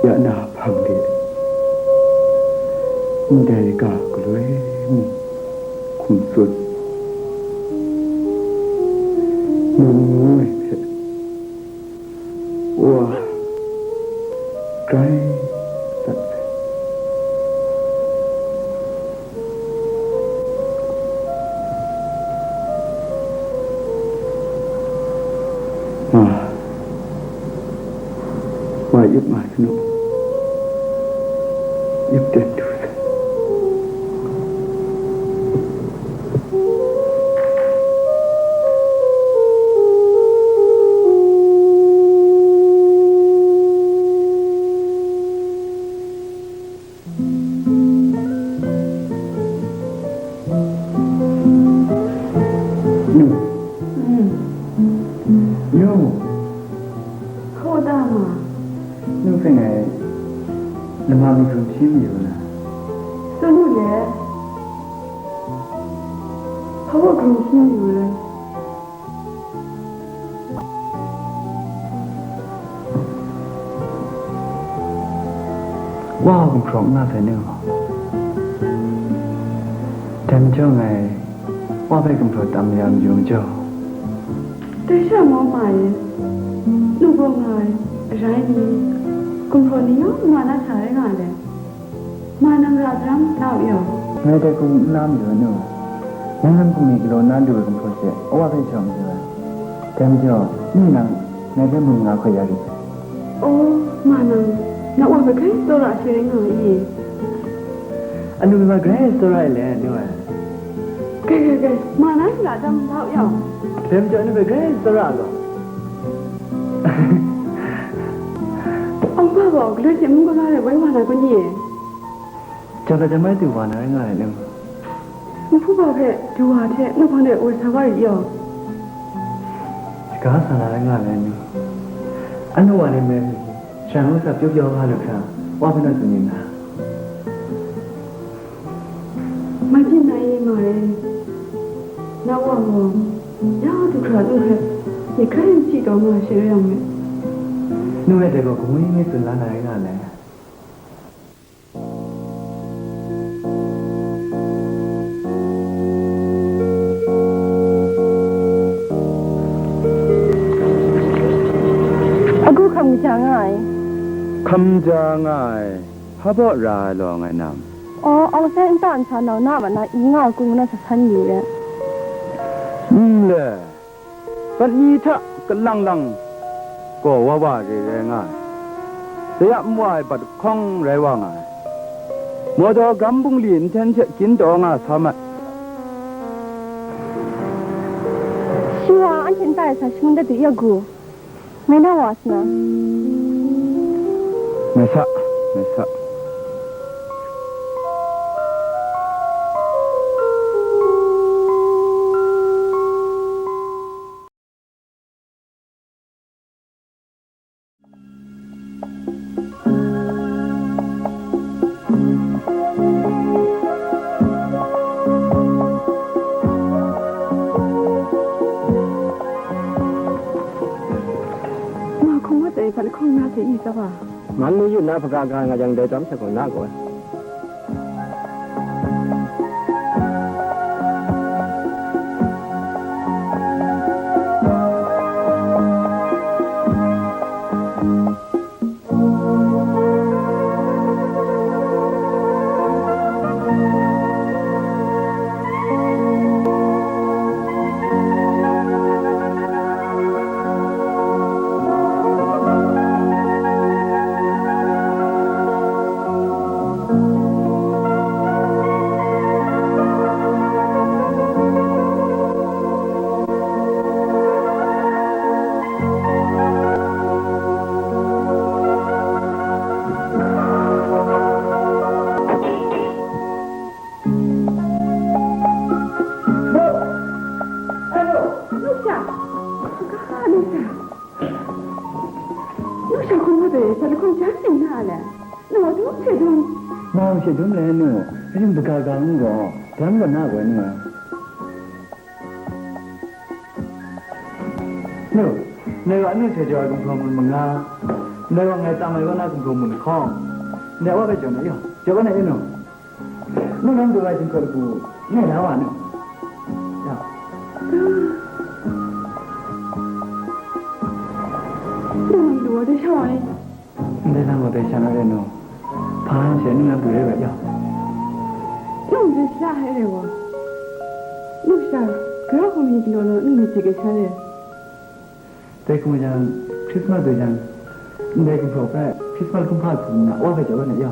Ya na hpang de, ndai ga galoi mung hkum tsun, num ngu ai hpe, wa grai sat sai. Nga, wa yup nga sanu, yup ten du sai. Hpyi mayu na? Tsun u le, hpa wa hkrum hpyi mayu le? Wa gumhpraw n nga sai nu? Dai majaw ngai wa hpe gumhpraw tam ya mayu majaw. Dai sha ngaw ma e, nu gaw nga ai, arai ni, gumhpraw ni yawng ma na sha rai nga ai. Ma nang ra daram na u yaw. Ngai dai hku n la mayu nu. Nang lam hku mi galaw na lu ai gumhpraw she, awa hpe jaw mayu ai. Dai majaw, nu nang ngai hpe mung nga hkoi ya rit. Oh, ma nang, na wa hpe grai tsawra ai she rai nga ai i? Anu hpe ma grai tsawra ai le, nu ai. Gai, gai, gai, ma na ra daram la u yaw. Dai majaw, anu hpe grai tsawra ai gaw. Ang hpa gaw, galoi hte mung kaga rai woi wa na kun ye? Jam hta jam mai du wa na rai nga ai nu. Nhpu hpa hpe du wa hte, ngu hpang de woi sa wa rit yaw. Shaga sa na rai nga ai nu. Anu wa ni me, shan ngu sa pyaw pyaw nga lu hkra, wa hpe naw tsun yu na. Mai byin na ye, ma e. Na wa gaw, ya du hkra nu hpe, myit hkrai n chyi taw nga ai she rai yang me. Nu e dai gaw kamu mi tsun la na rai nga ai. Agu hkam kaja nga ai. Hkam ja nga ai, hpa baw ra ai law ngai nam? Aw, awng sai nta nsa nau na ma na i nga ai kun na sa san yu re. N le, bat ni hta kalang lang gaw wa wa re rai nga ai. Dai a nwa ai bat hkawng rai wa nga ai. Mawdaw gram bungli nhten hte kyin taw nga sa mat. Shi wa anhte nta e sa shangun dat du ya gu? Ngai na wa sa na. Ngai sa, ngai sa. Ma hkawng mat ai hpa lahkawng na hte i tsap a? Man ni yu na hpaga ga nga jang, dai chyawm hte gaw na gaw ai. Nuksa! Ka, nuksa! Nuksa hkawng hpe, hpa lahkawng jan ning na a le? Nau dum hte dum. Nau hte dum le nu, ring hpaga ga ngu gaw, dam gaw na gaw nu ai. Nu, ndai gaw anu hte jaw ai gumhpraw mun manga, ndai gaw ngai tam ai kaw na gumhpraw mun lahkawng, ndai wa hpe jaw na yaw, jaw kau na e nu. Nu nang du ai jinghkawt lagu, ngai la wa nu. Ya. Nu nang du wa dai sha wa ni? Ndai lam gaw dai sha na re nu. Hpa hkang she nu nang du re bai ya. Nu ndai sha hai re wa. Nu sha, gara hkawng ni galaw law, nu ni chye gai sha re. Dai hku jang, Christmas dai jang, ndai gumhpraw hpe Christmas kumhpa hku na wa bai jaw na ya.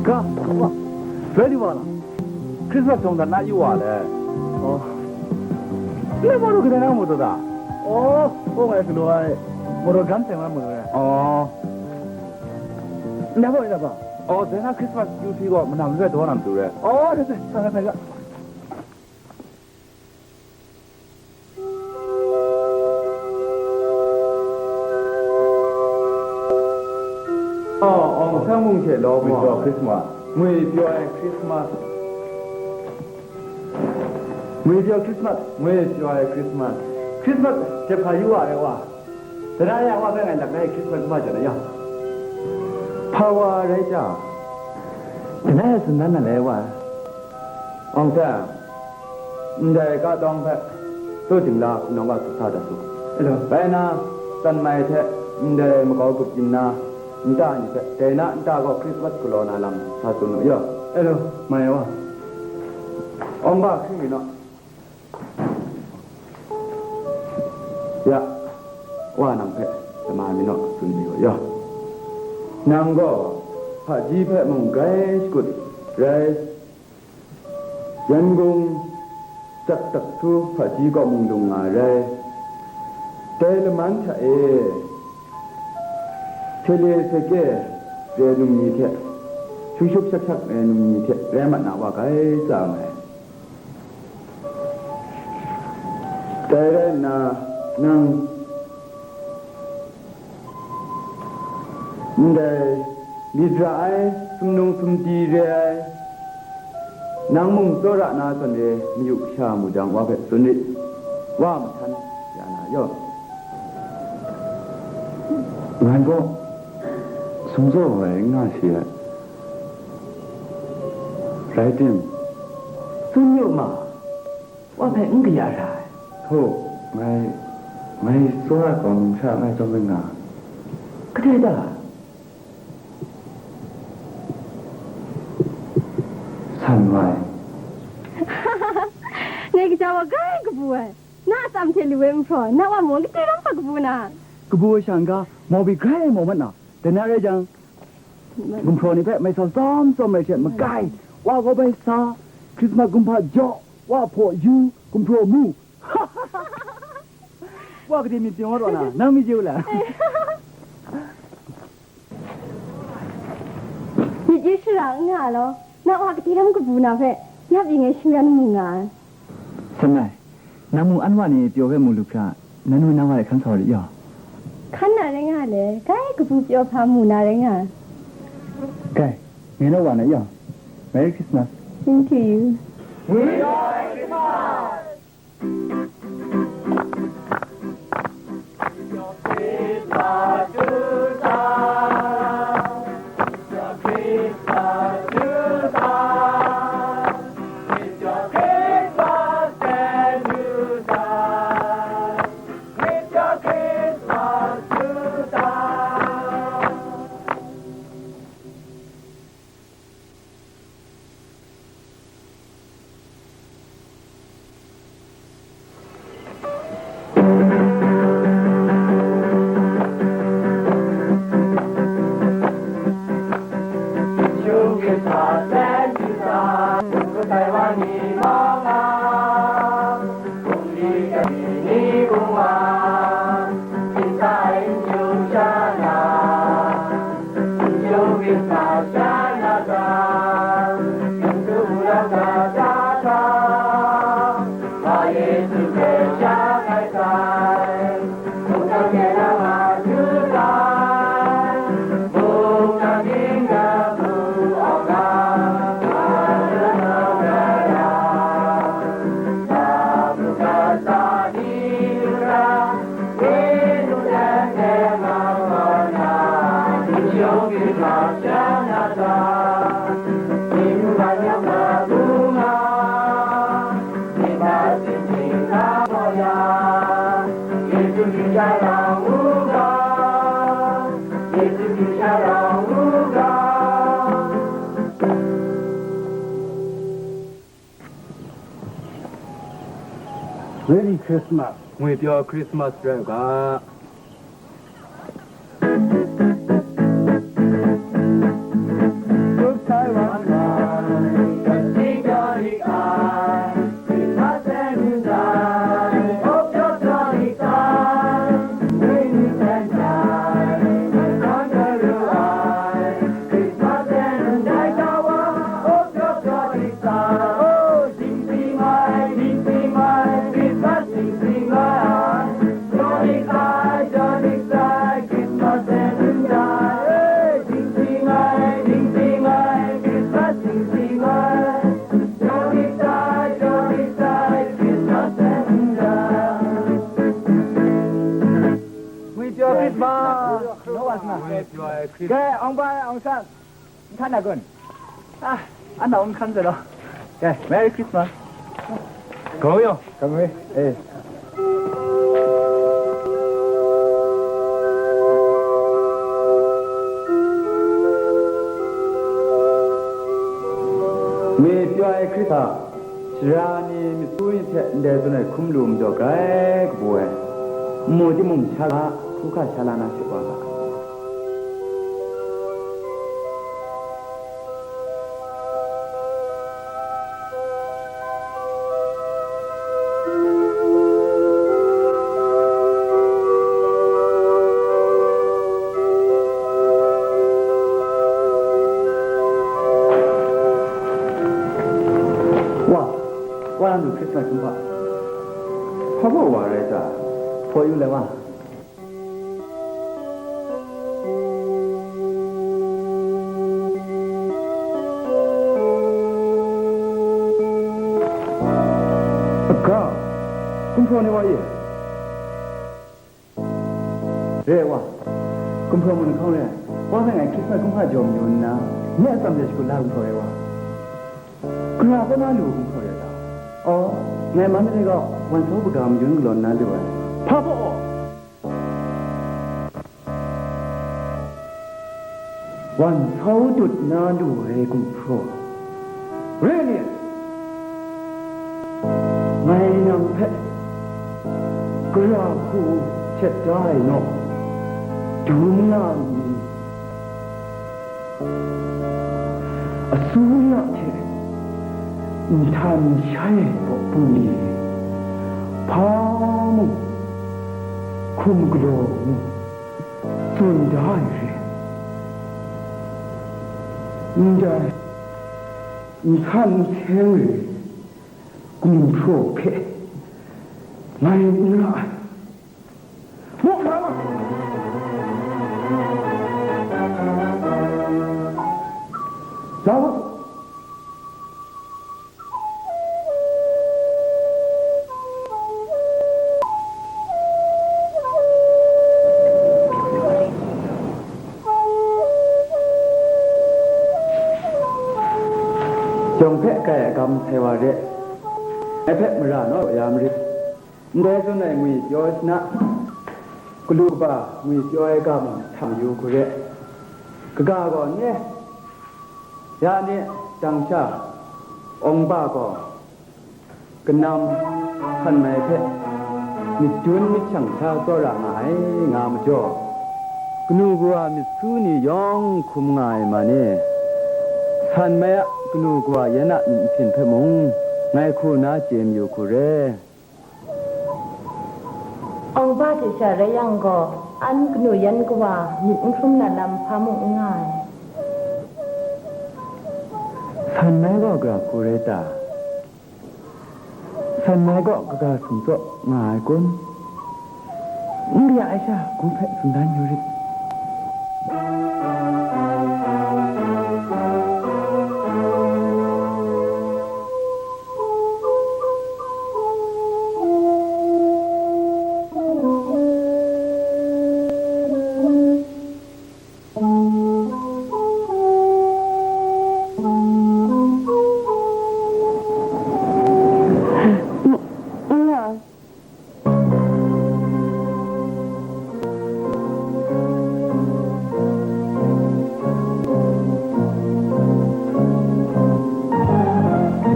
Ga, wa, very well. Christmas song dan na yu wa le. Oh. Le mo ru gade na mo to da. Oh, oh ngai galo ai. Mo ro gan teng la mo ro. Aw. N da baw, n da baw. Aw, dai na Christmas akyu hpyi gaw, manam loi daw na matu re. Aw, dai, dai, sa, sa, sa. Oh, Aung San Mung hte law with your Christmas. With your Christmas. With your Christmas. With your Christmas. Christmas, jep hpa yu wa ai wa. Dai na ya wa hpe ngai lap lai Christmas ma jan ai ya. Hpa wa rai ja. Dai na ya tsun dan na lai wa. Aung San. Ndai ka tawng hpe, Tsaw Jingla hpunawng ga hkrup sa dat su. Hello. Bai na, San Mai hte ndai makau grup yin na nta ni hpe, dai na nta gaw Christmas galaw na lam sa tsun u, yaw. Hello, mai wa. Awng ba hkring mi naw. Ya, wa nang hpe, lama mi naw, tsun mi u, yaw. Nang gaw, hpaji hpe mung grai shakut rai, Yangon, Chaktaksu hpaji kaw mung dung nga ai rai. Dai laman hta e, Sele Seke re num ni hte, shushuk shakshak re num ni hte rai mat na wa gai tsa nga ai. Dai rai nna, nang Ndai myit ra ai, sumnung sumdi re ai, nang mung tsawra na zawn e mayu kasha mu jang, wa hpe tsun rit, wa mahtan ya na yaw. Ngai gaw sumtsaw ai n nga si ai, rai tim? Tsun yu ma. Wa hpe n kaya ra ai. Htaw, ngai, ngai tsawra kau numsha ngai tawn ring nga. Kadai da? San wai. Ngai kaja wa grai kabu ai. Na atsam hte lu ai nhpraw, na wa maw, kadai ram hpa kabu na? Kabu ai sha n-ga, mau byi grai ai mau mat na. Dai na rai jang, gumhpraw ni hpe mai sau tsawm tsawm rai hte magai, wa gaw bai sa, Krismas gumhpa jaw, wa hpaw yu, gumhpraw mu. Wa kadai myit chye wa taw na, nang myit chye u la? Myit chye shara n nga law, na wa kadai lam kabu na hpe, ya pyi ngai shingran mu nga ai. Sanai, nang mung anwa ni pyaw hpe mu lu hkra, nang nu nang wa e hkan sa wa rit yaw. Hkan na rai nga le, kai kabu pyaw hpa mu na rai nga. Kai, ngai naw wa na yaw. Merry Christmas. Same to you. Merry Christmas. Ngwi pyaw Christmas rai u ga. Aung San, n htan na kun? Ah, anhte n hkan zaw law. Dai, Merry Christmas. Gaw yaw. Gaw mi, eh. Ngwi pyaw ai Hkristu a sara ni, myisu ni hte ndai zawn ai hkum lu majaw grai kabu ai, n mu timung, sha ga, hkru hka sha la na she wa ga. Wa, wa, nang du Hkrismas kumhpa. Hpa baw wa rai ta? Hpaw yu lai wa. Aga, gumhpraw ni wa ye? Re ai wa, gumhpraw mun lahkawng re ai, wa hpe ngai Hkrismas kumhpa jaw mayu nna, nye atsam hte shakut la gumhpraw re ai wa. Gara kaw na lu gumhpraw re ai ta? Aw, ngai Mandalay kaw wan sau kaga mayun galaw nna lu ai. Hpa baw? Wan sau dut na lu ai gumhpraw, re ni? Ngai nang hpe gara hku htet da ai naw, dum nga mi, asuya hte nhtan shai ai kaw bungli, hpa mung, hkum galaw mung, tsun da ai re. Ndai nhtan seng re gumhpraw hpe ngai n ra ai. Mu hkra ma! Lau! Jawng hpe kai ai gam sai wa re, ngai hpe mara naw ya marit. Ndai zawn ai ngwi pyaw shana, galu kaba ngwi pyaw ai ga mung htam yu hku re. Kaga gaw nye, ya ni, dang sha, awng ba gaw kanam, san mai hpe myit dun myit shang sha tsawra nga ai nga majaw, kanu kawa myit su ni yawng hkum nga ai man e. San mai a kanu kawa yan a myit nhpyin hpe mung ngai hku na chye mayu hku re. Awng ba hte sha rai yang gaw, an kanu yan kawa myit n hkrum na lam hpa mung n nga ai. San mai gaw gara hku rai ta? San mai gaw kaga sumtsaw nga ai kun? N kaya ai sha, hkum hpe tsun dan yu rit.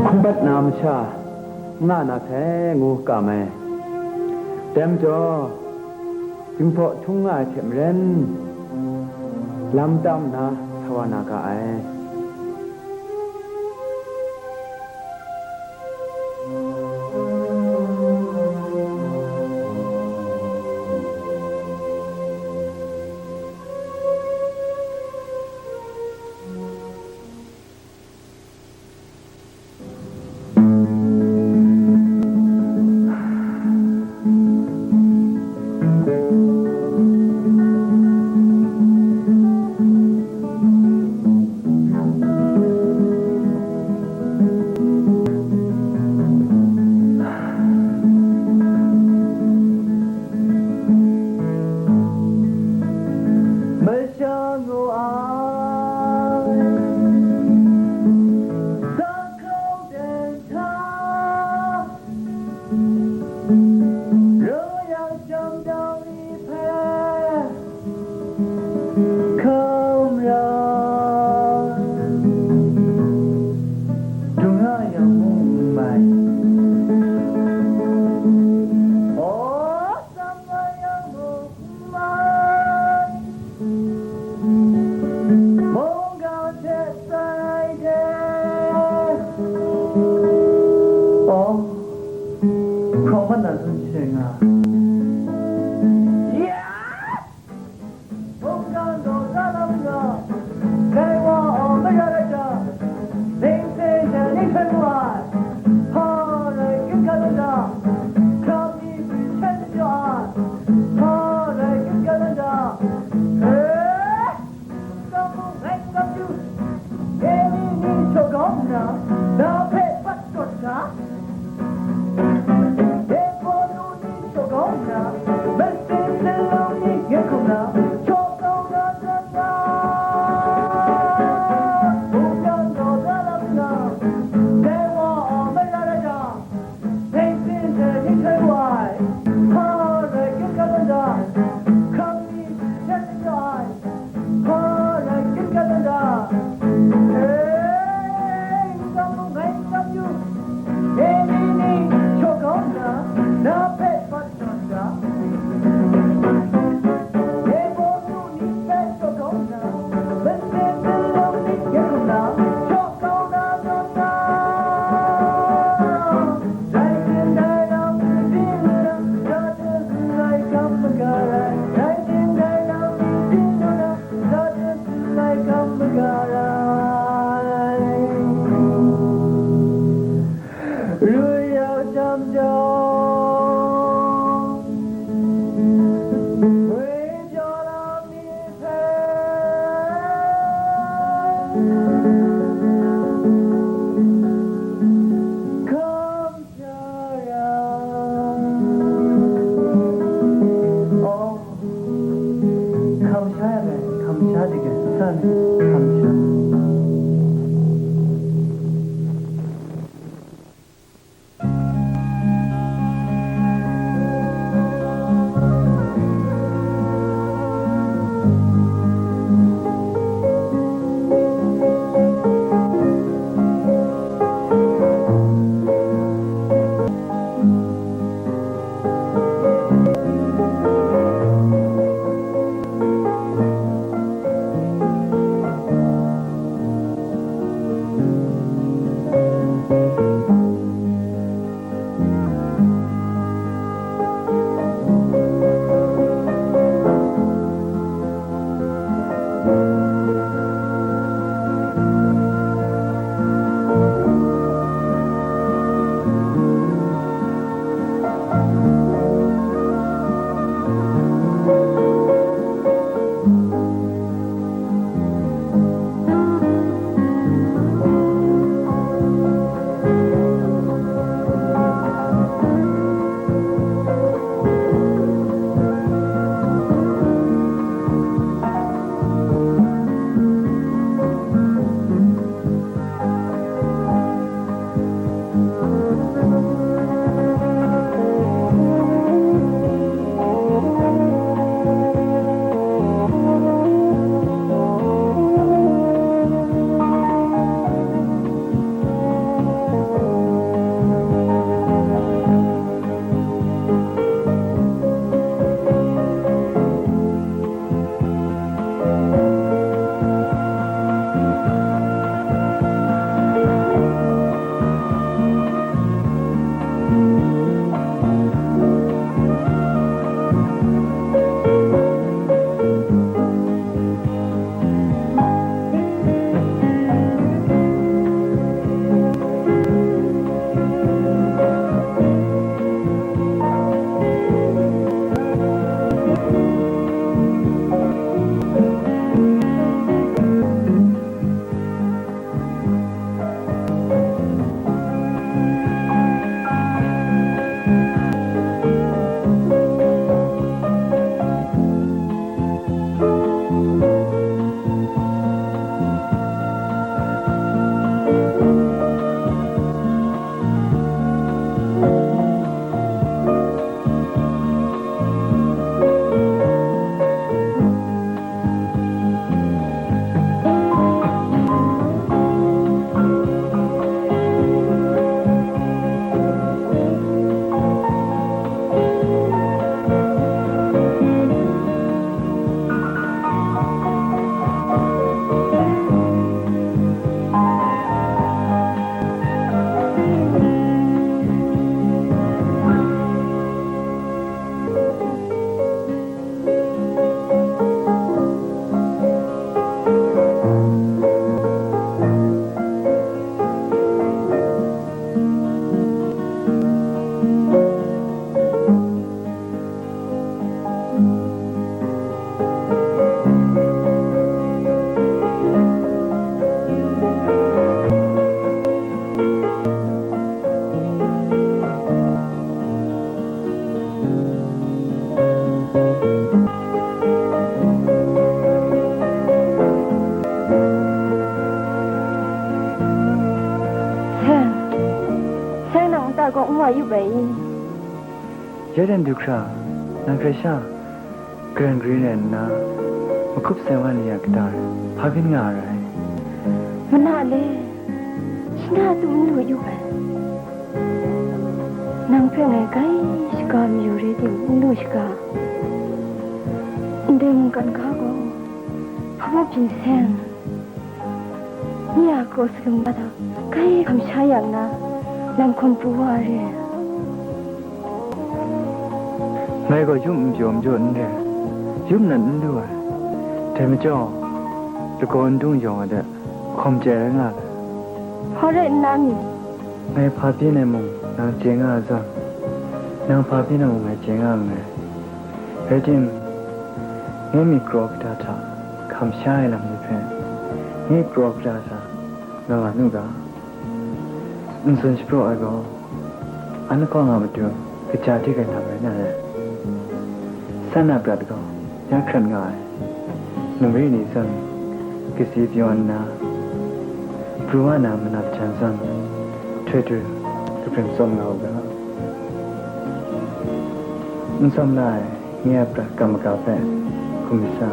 Hkum bat na masha, nga na sai ngu kam ai. Dai majaw, Jinghpaw htung nga ai hte maren, lam tam nna sa wa na ga ai. Nga. Ya! Hkungga daw da lam ga, dai wa aw mara rai ga, ding se sha ning hkrai mu ai, hpa rai gun ga landa, hkra mi hpri shan jaw ai, hpa rai gun ga landa, eh, hkungga mung ngai n gap yu, e ni ni shaw kau nna, na hpe pat tawn ga. Hpa rai gun ga landa. Hei, n gam mu, ngai n gam yu. E ni ni, shaw kau nna, na hpe pat tawn ga. E bawnu ni hpe shaw kau nna, masin malum ni hkye hkrung na, shaw kau na tawn ga. Rai tim dai lam ni byin lu na, ga de zun lai kam maga rai. Rai tim dai lam ni byin lu na, ga de zun lai kam maga rai. Rui yau jam jau, rui jaw lam ni hpe, kam sha ya. Oh, kam sha ya, kam sha de, kam sha. n wa yup ai i? Ya dan du hkra, nang hkrai sha, Garan gari rai nna, mahkup sai wa ni a kata hpa byin nga a rai? Mana le, shana tu n lu yu ai. Nang hpe ngai grai shaga mayu re tim n lu shaga. Ndai mungkan ga gaw, hpa baw byin seng. Nye a kraw salum na hta, grai hkam sha yang na, lam hkawn pru wa re. Ngai gaw yum n pyaw n jaw n re, yum nan n lu ai. Dai majaw, lagaw n dung yawng ai de, hkawm chye rai nga ai. Hpa rai nna mi? Ngai hpa byin ai mung nang chye nga ai zawn, nang hpa byin ai mung ngai chye nga nngai. Rai tim, nye myit kraw kata hta hkam sha ai lam ni hpe, nye kraw kata hta nga nga nu ga. N tsun shapraw ai gaw, an lahkawng a matu kaja hte kai htam rai na re. San a prat gaw ya hkrat nga ai. Numri ni zawn kasi pyaw nna, pru wa na manat jan zawn, htoi du, kabrim tsawm nga u ga. N tsawm la ai, nye a prat kam maga hpe hkum mi sa.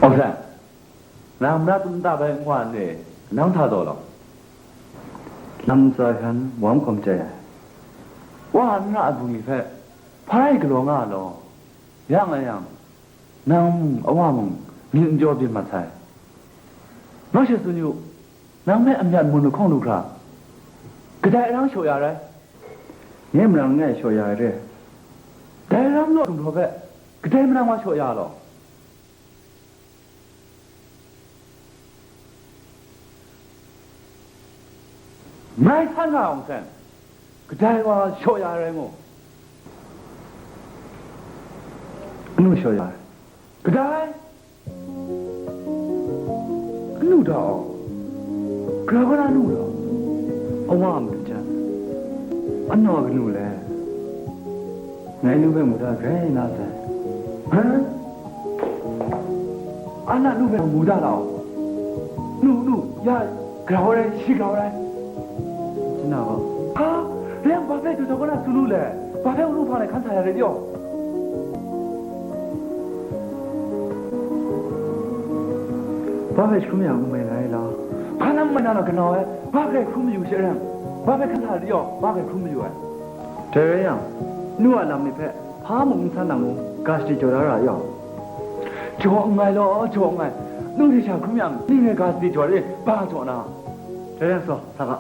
Aung San, nang mara tum ta bai n wa n re, nang hta taw law. Lam ntsa hkan wa n hkawm chye ai. Wa n ra ai bungli hpe hpa rai galaw nga ai law? Ya nga yang, nang mung, awa mung, myit n pyaw byin mat sai. Nang she tsun yu, nang hpe amyat mun lahkawng lu hkra, kadai arang shaw ya rai? Nye marang langai shaw ya ai re. Dai ram law, gumhpraw hpe kadai marang wa shaw ya law? Ngai san nga Aung San, kadai wa shaw ya rai ngu? Anu shaw ya ai. Kadai? Anu da aw? Gara gara nu law? Awa a matu jan, anu a kanu le? Ngai nu hpe mu da grai la sai. Hpa? Ana nu hpe mu da la aw. Nu, nu, ya grau rai, shi grau rai. Jina gaw. Ha? Rai yang, ba hpe du taw kaw na tsun lu le? Ba hpe unu hpang lai hkan sa ya rai di aw? Ba hpe jahkrum yang n mai ngai la? Hpa na n mai na law, kanau e, ba hpe hkrum mayu she rai yang, ba hpe hkan sa ya rai di aw? Ba hpe hkrum mayu ai. Dai rai yang, nu a lam ni hpe hpa mung n san na mu, ga shadi jaw da ra yaw. Jaw nngai law, jaw nngai. Nu hte sha hkrum yang, ning re ga shadi jaw re, ba jaw na. Dai rai yang saw, sa ga.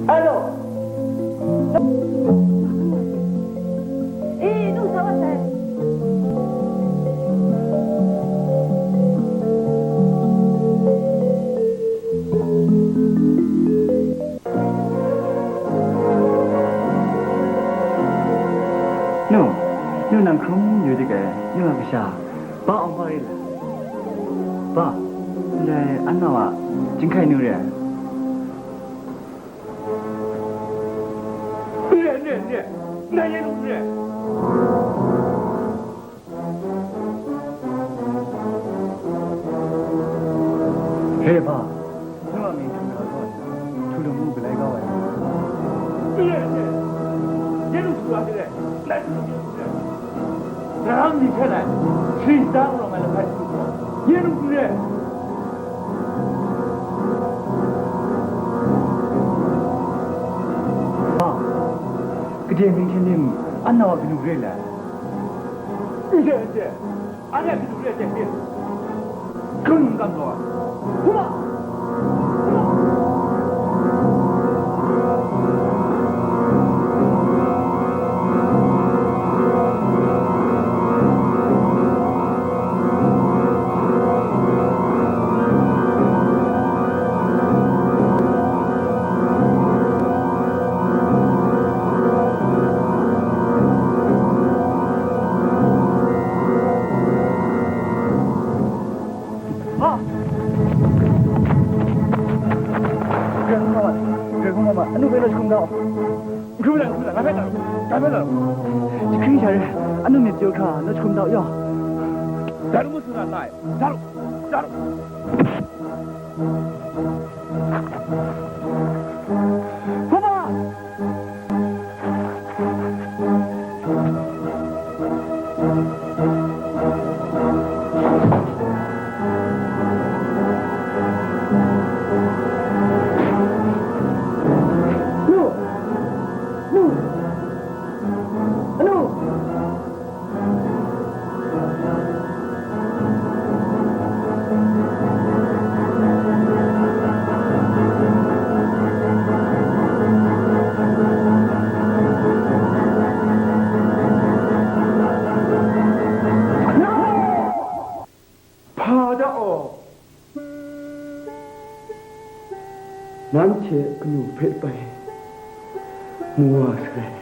Alo. Eh, nu, sa wa sai. Nu, nu nang hkrum yu dik ai, nu a kasha, ba Aung Hpa re la? Ba, ndai an nau a chyinghkai nu re ai. N re, n re, n re, ndai yen n re. Re hpa, nu a mying htum na, Dang rawng ai langai hku gaw, nye nu hku re. Ah, gade ming hte ning, anhte a kanu re le? N de, n de, anhte a kanu re ai hte hpyi, hkrum n kam gaw ai. Hkrum a! Ah! Anu hpe naw jahkum dau. Hkrum ai, hkrum ai, ngai hpe taru, ngai hpe taru. Jahkring sha re, anu myit jaw hkra, naw jahkum dau yaw. Daru mu suna lai, daru, daru. Hpa! Nu! Nu! Anu! Hpa da aw, nanhte kanu hpe bai mu wa sai.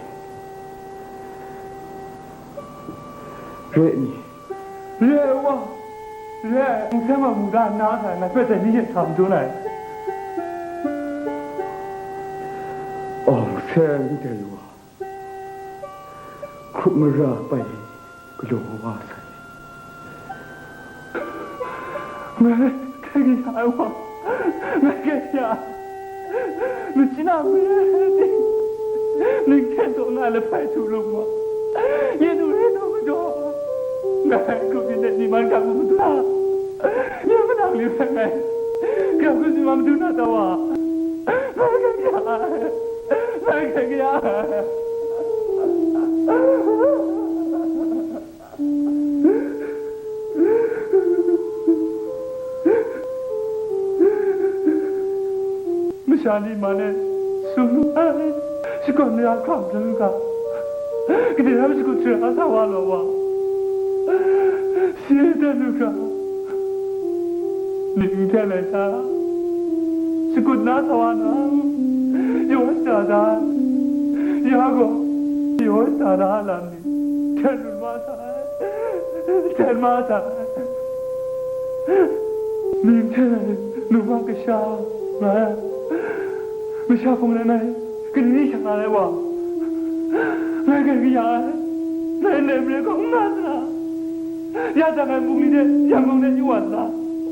Re ni? Re ai wa, re ai. Awng Seng wa mu da na sa, ngai hpe dai ni hte sa madun ai. Awng Seng dai wa, hkrup mara pai galaw wa sai. Ngai hkrai kaya ai wa, ngai hkrai kaya ai. Machyin a mare ting, ning hten taw nga lahpai htu lung wa, nye nu re taw majaw, ngai grup yin de ni man ga mu madu na, nye manang li hpe ngai grau grup ni man madu na taw wa, ngai hkrai kaya ai, ngai hkrai kaya ai. Masha ni man e sum ai, shakawn mara hkam hpring u ga, gade ram shakut shara sa wa law wa, si e dan u ga, ning hte lai sa, shakut na sa wa na, yaw shada da ai, ya gaw yaw shada da ai lam ni hten lu ma sa. Hten ma sa, ning hte numsha kasha nga ai, masha hpung rai ngai, kani sha nga ai wa, ngai hkrai kaya ai, ngai ndai mare hkawng n nga sara, ya jang ai mung ni hte Yangon de yu wa sara,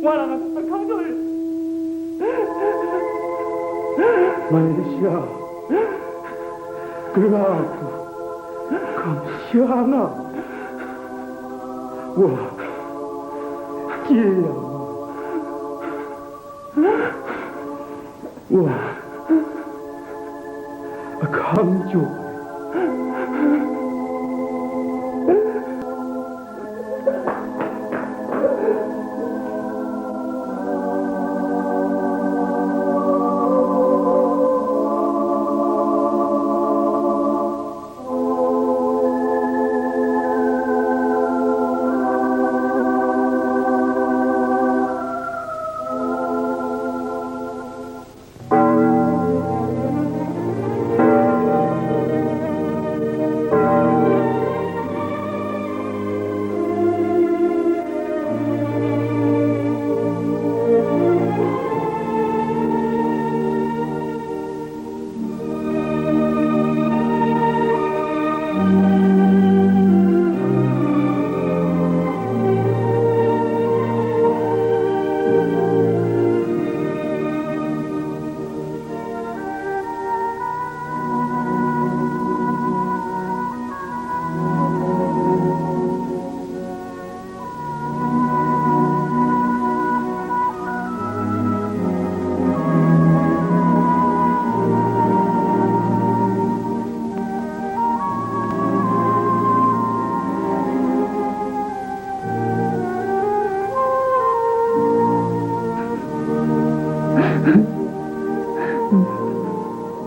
wa na nga hkang jaw re. Ngai kasha, gara ai hku, hkam sha nga, wa chye yang, wa ahkang jaw.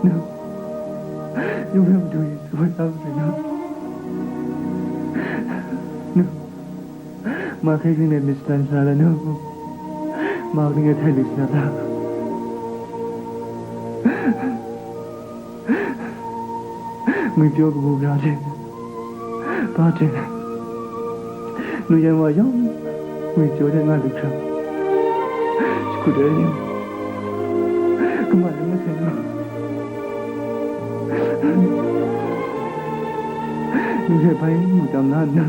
Nu, nu hpe madu e tsun da marai nu. Nu, ma hkrai hkring de myit shadan sha la nu. Ma kaning e htai lit sha la. Ngwipyaw kabu gara hte, pa hte, nu yan wa yawng ngwipyaw hte nga lit hkra, jahkut ai ni, kamat rai masai nu, nu hte bai mu tam na nna,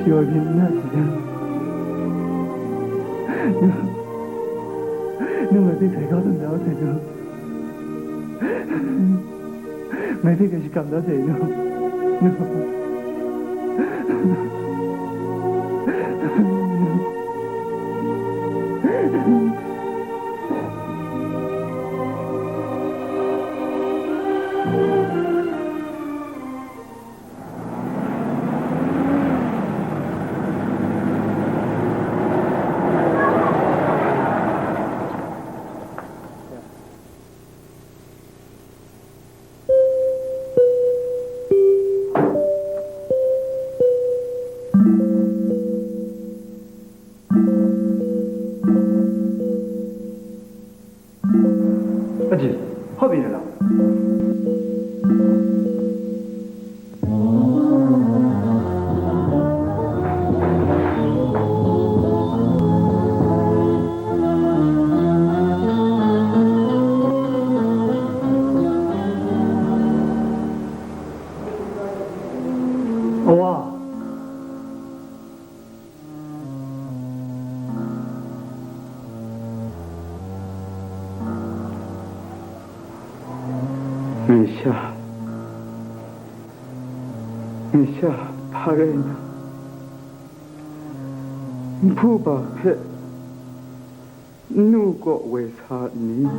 pyaw byin n na hte, nu, nu ngai hpe grai kau tawn da sai nu. Ngai hpe grai shakram da sai nu. Aji, hpa byin ai lam? Awa. Ngai sha, ngai sha hpa rai nna, nhpu hpa hpe nnu kaw woi sa nni?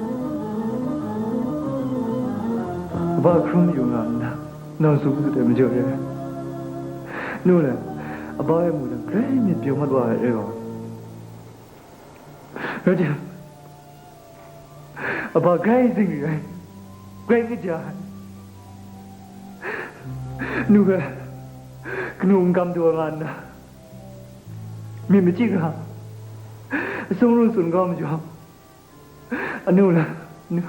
Aba hkrum yu nga nna, nang tsun hku dai majaw re ai. Nu le, aba e mu jang, grai myit pyaw mat wa ai rai wa. Rai jang, aba grai zingri ai, grai kaja ai. Nu hpe kanu n-gam daw nga nna, myit machyi hkra, asung run tsun kau majaw, anu la, anu,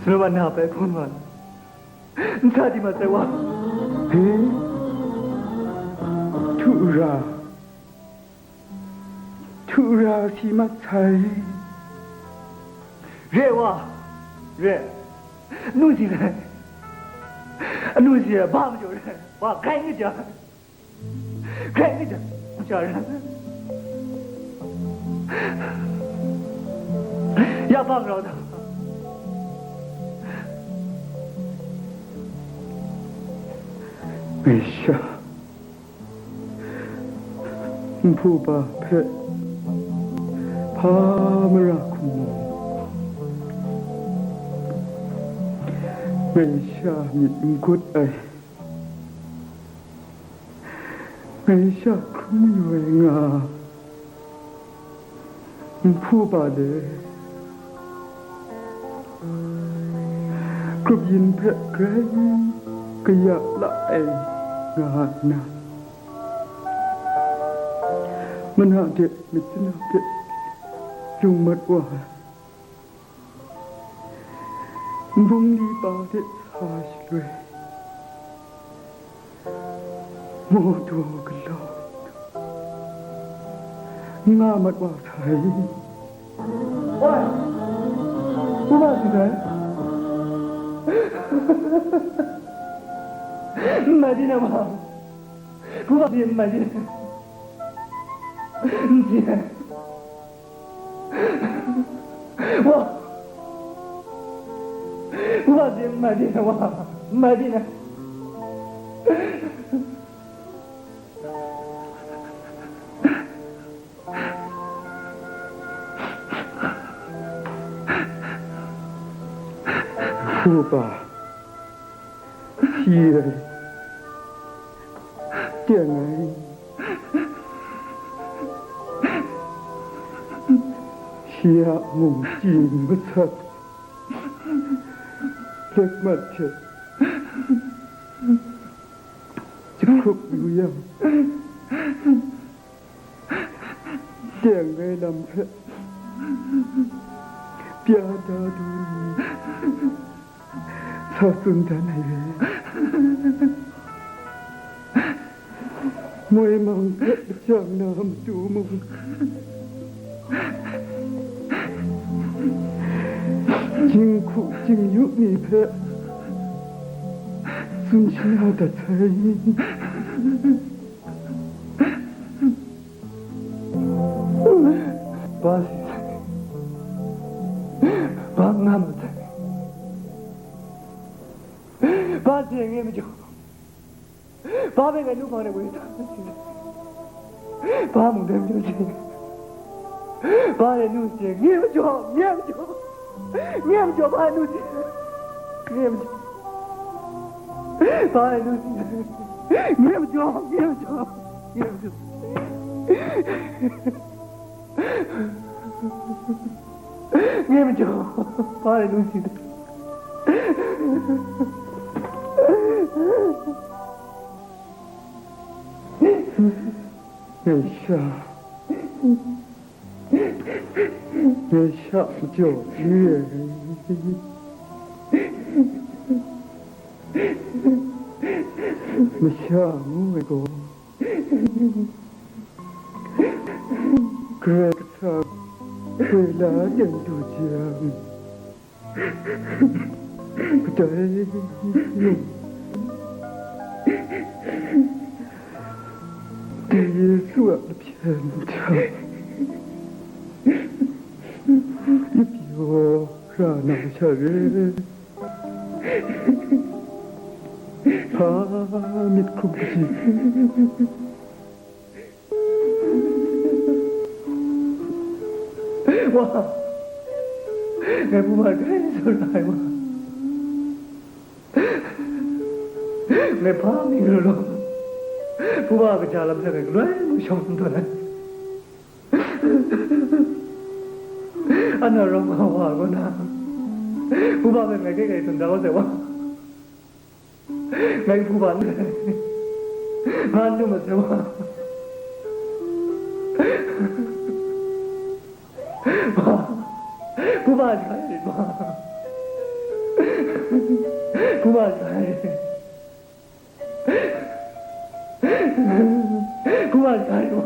sumla na bai hpun wa, n sa di mat sai wa. He? Htu ra, htu ra si mat sai. Re wa, re. Anu si rai. Anu si rai, ba majaw rai. Wa grai ngut jang. Grai ngut jang, ja rai. Ya bang rau da. Ngai sha, nhpu hpa hpe hpa mara hkum mung, ngai sha myit n gut ai. Ngai sha hkrum mayu ai nga, nhpu hpa de, grup yin hpe grai kaya la ai nga nna, mana de, myit suna de, lung mat wa ai. Nbungli pa hte sa shaloi, mawdaw galaw nga mat wa sai. Oi, hpu hpa si sai? N mai byin ai wa, hpu hpa si n mai byin ai? N si ai. Wa! Wa, n mai byin ai, wa! N mai byin ai. Hpu hpa si ai, teng ai. Shi a mung chyi masat, lek mat hte jahkrup yu yang, teng ai lam hpe pya da du ni, sa tsun dan ai re. Moi mang hpe lajang na matu mung, jinghku jingyu ni hpe tsun shana dat sai. Ba si sai, ba nga ma sai, ba si nge majaw, ba hpe ngai nu hpang de woi sa, ba mung dai majaw si, ba de nu si nge majaw, nge majaw, nge majaw, ba nu si, nge majaw, ba de nu si, nge majaw, nge majaw, nge majaw. Nge majaw, ba de nu si. Ngai sha, ngai sha majaw ni e. Masha ngu ai gaw, Karai Kasang woi la ten du jang, kadai mung, Yesu a lapyen hta lapyaw ra na masha re. Hpa myit hkrum kaji, wa, ngai hpu ba grai tsun ai wa, ngai hpa mi galaw law, hpu ba kaja lam hpe ngai galoi mung shawng n tawn ai. Ana rawng wa wa kaw na, hpu ba hpe ngai hkye ngai tsun da kau sai wa, ngai hpu ba n rai, nga n lu ma sai wa. Wa, hpu ba n rai rit ma, hpu ba n rai. Hpu ba n rai wa.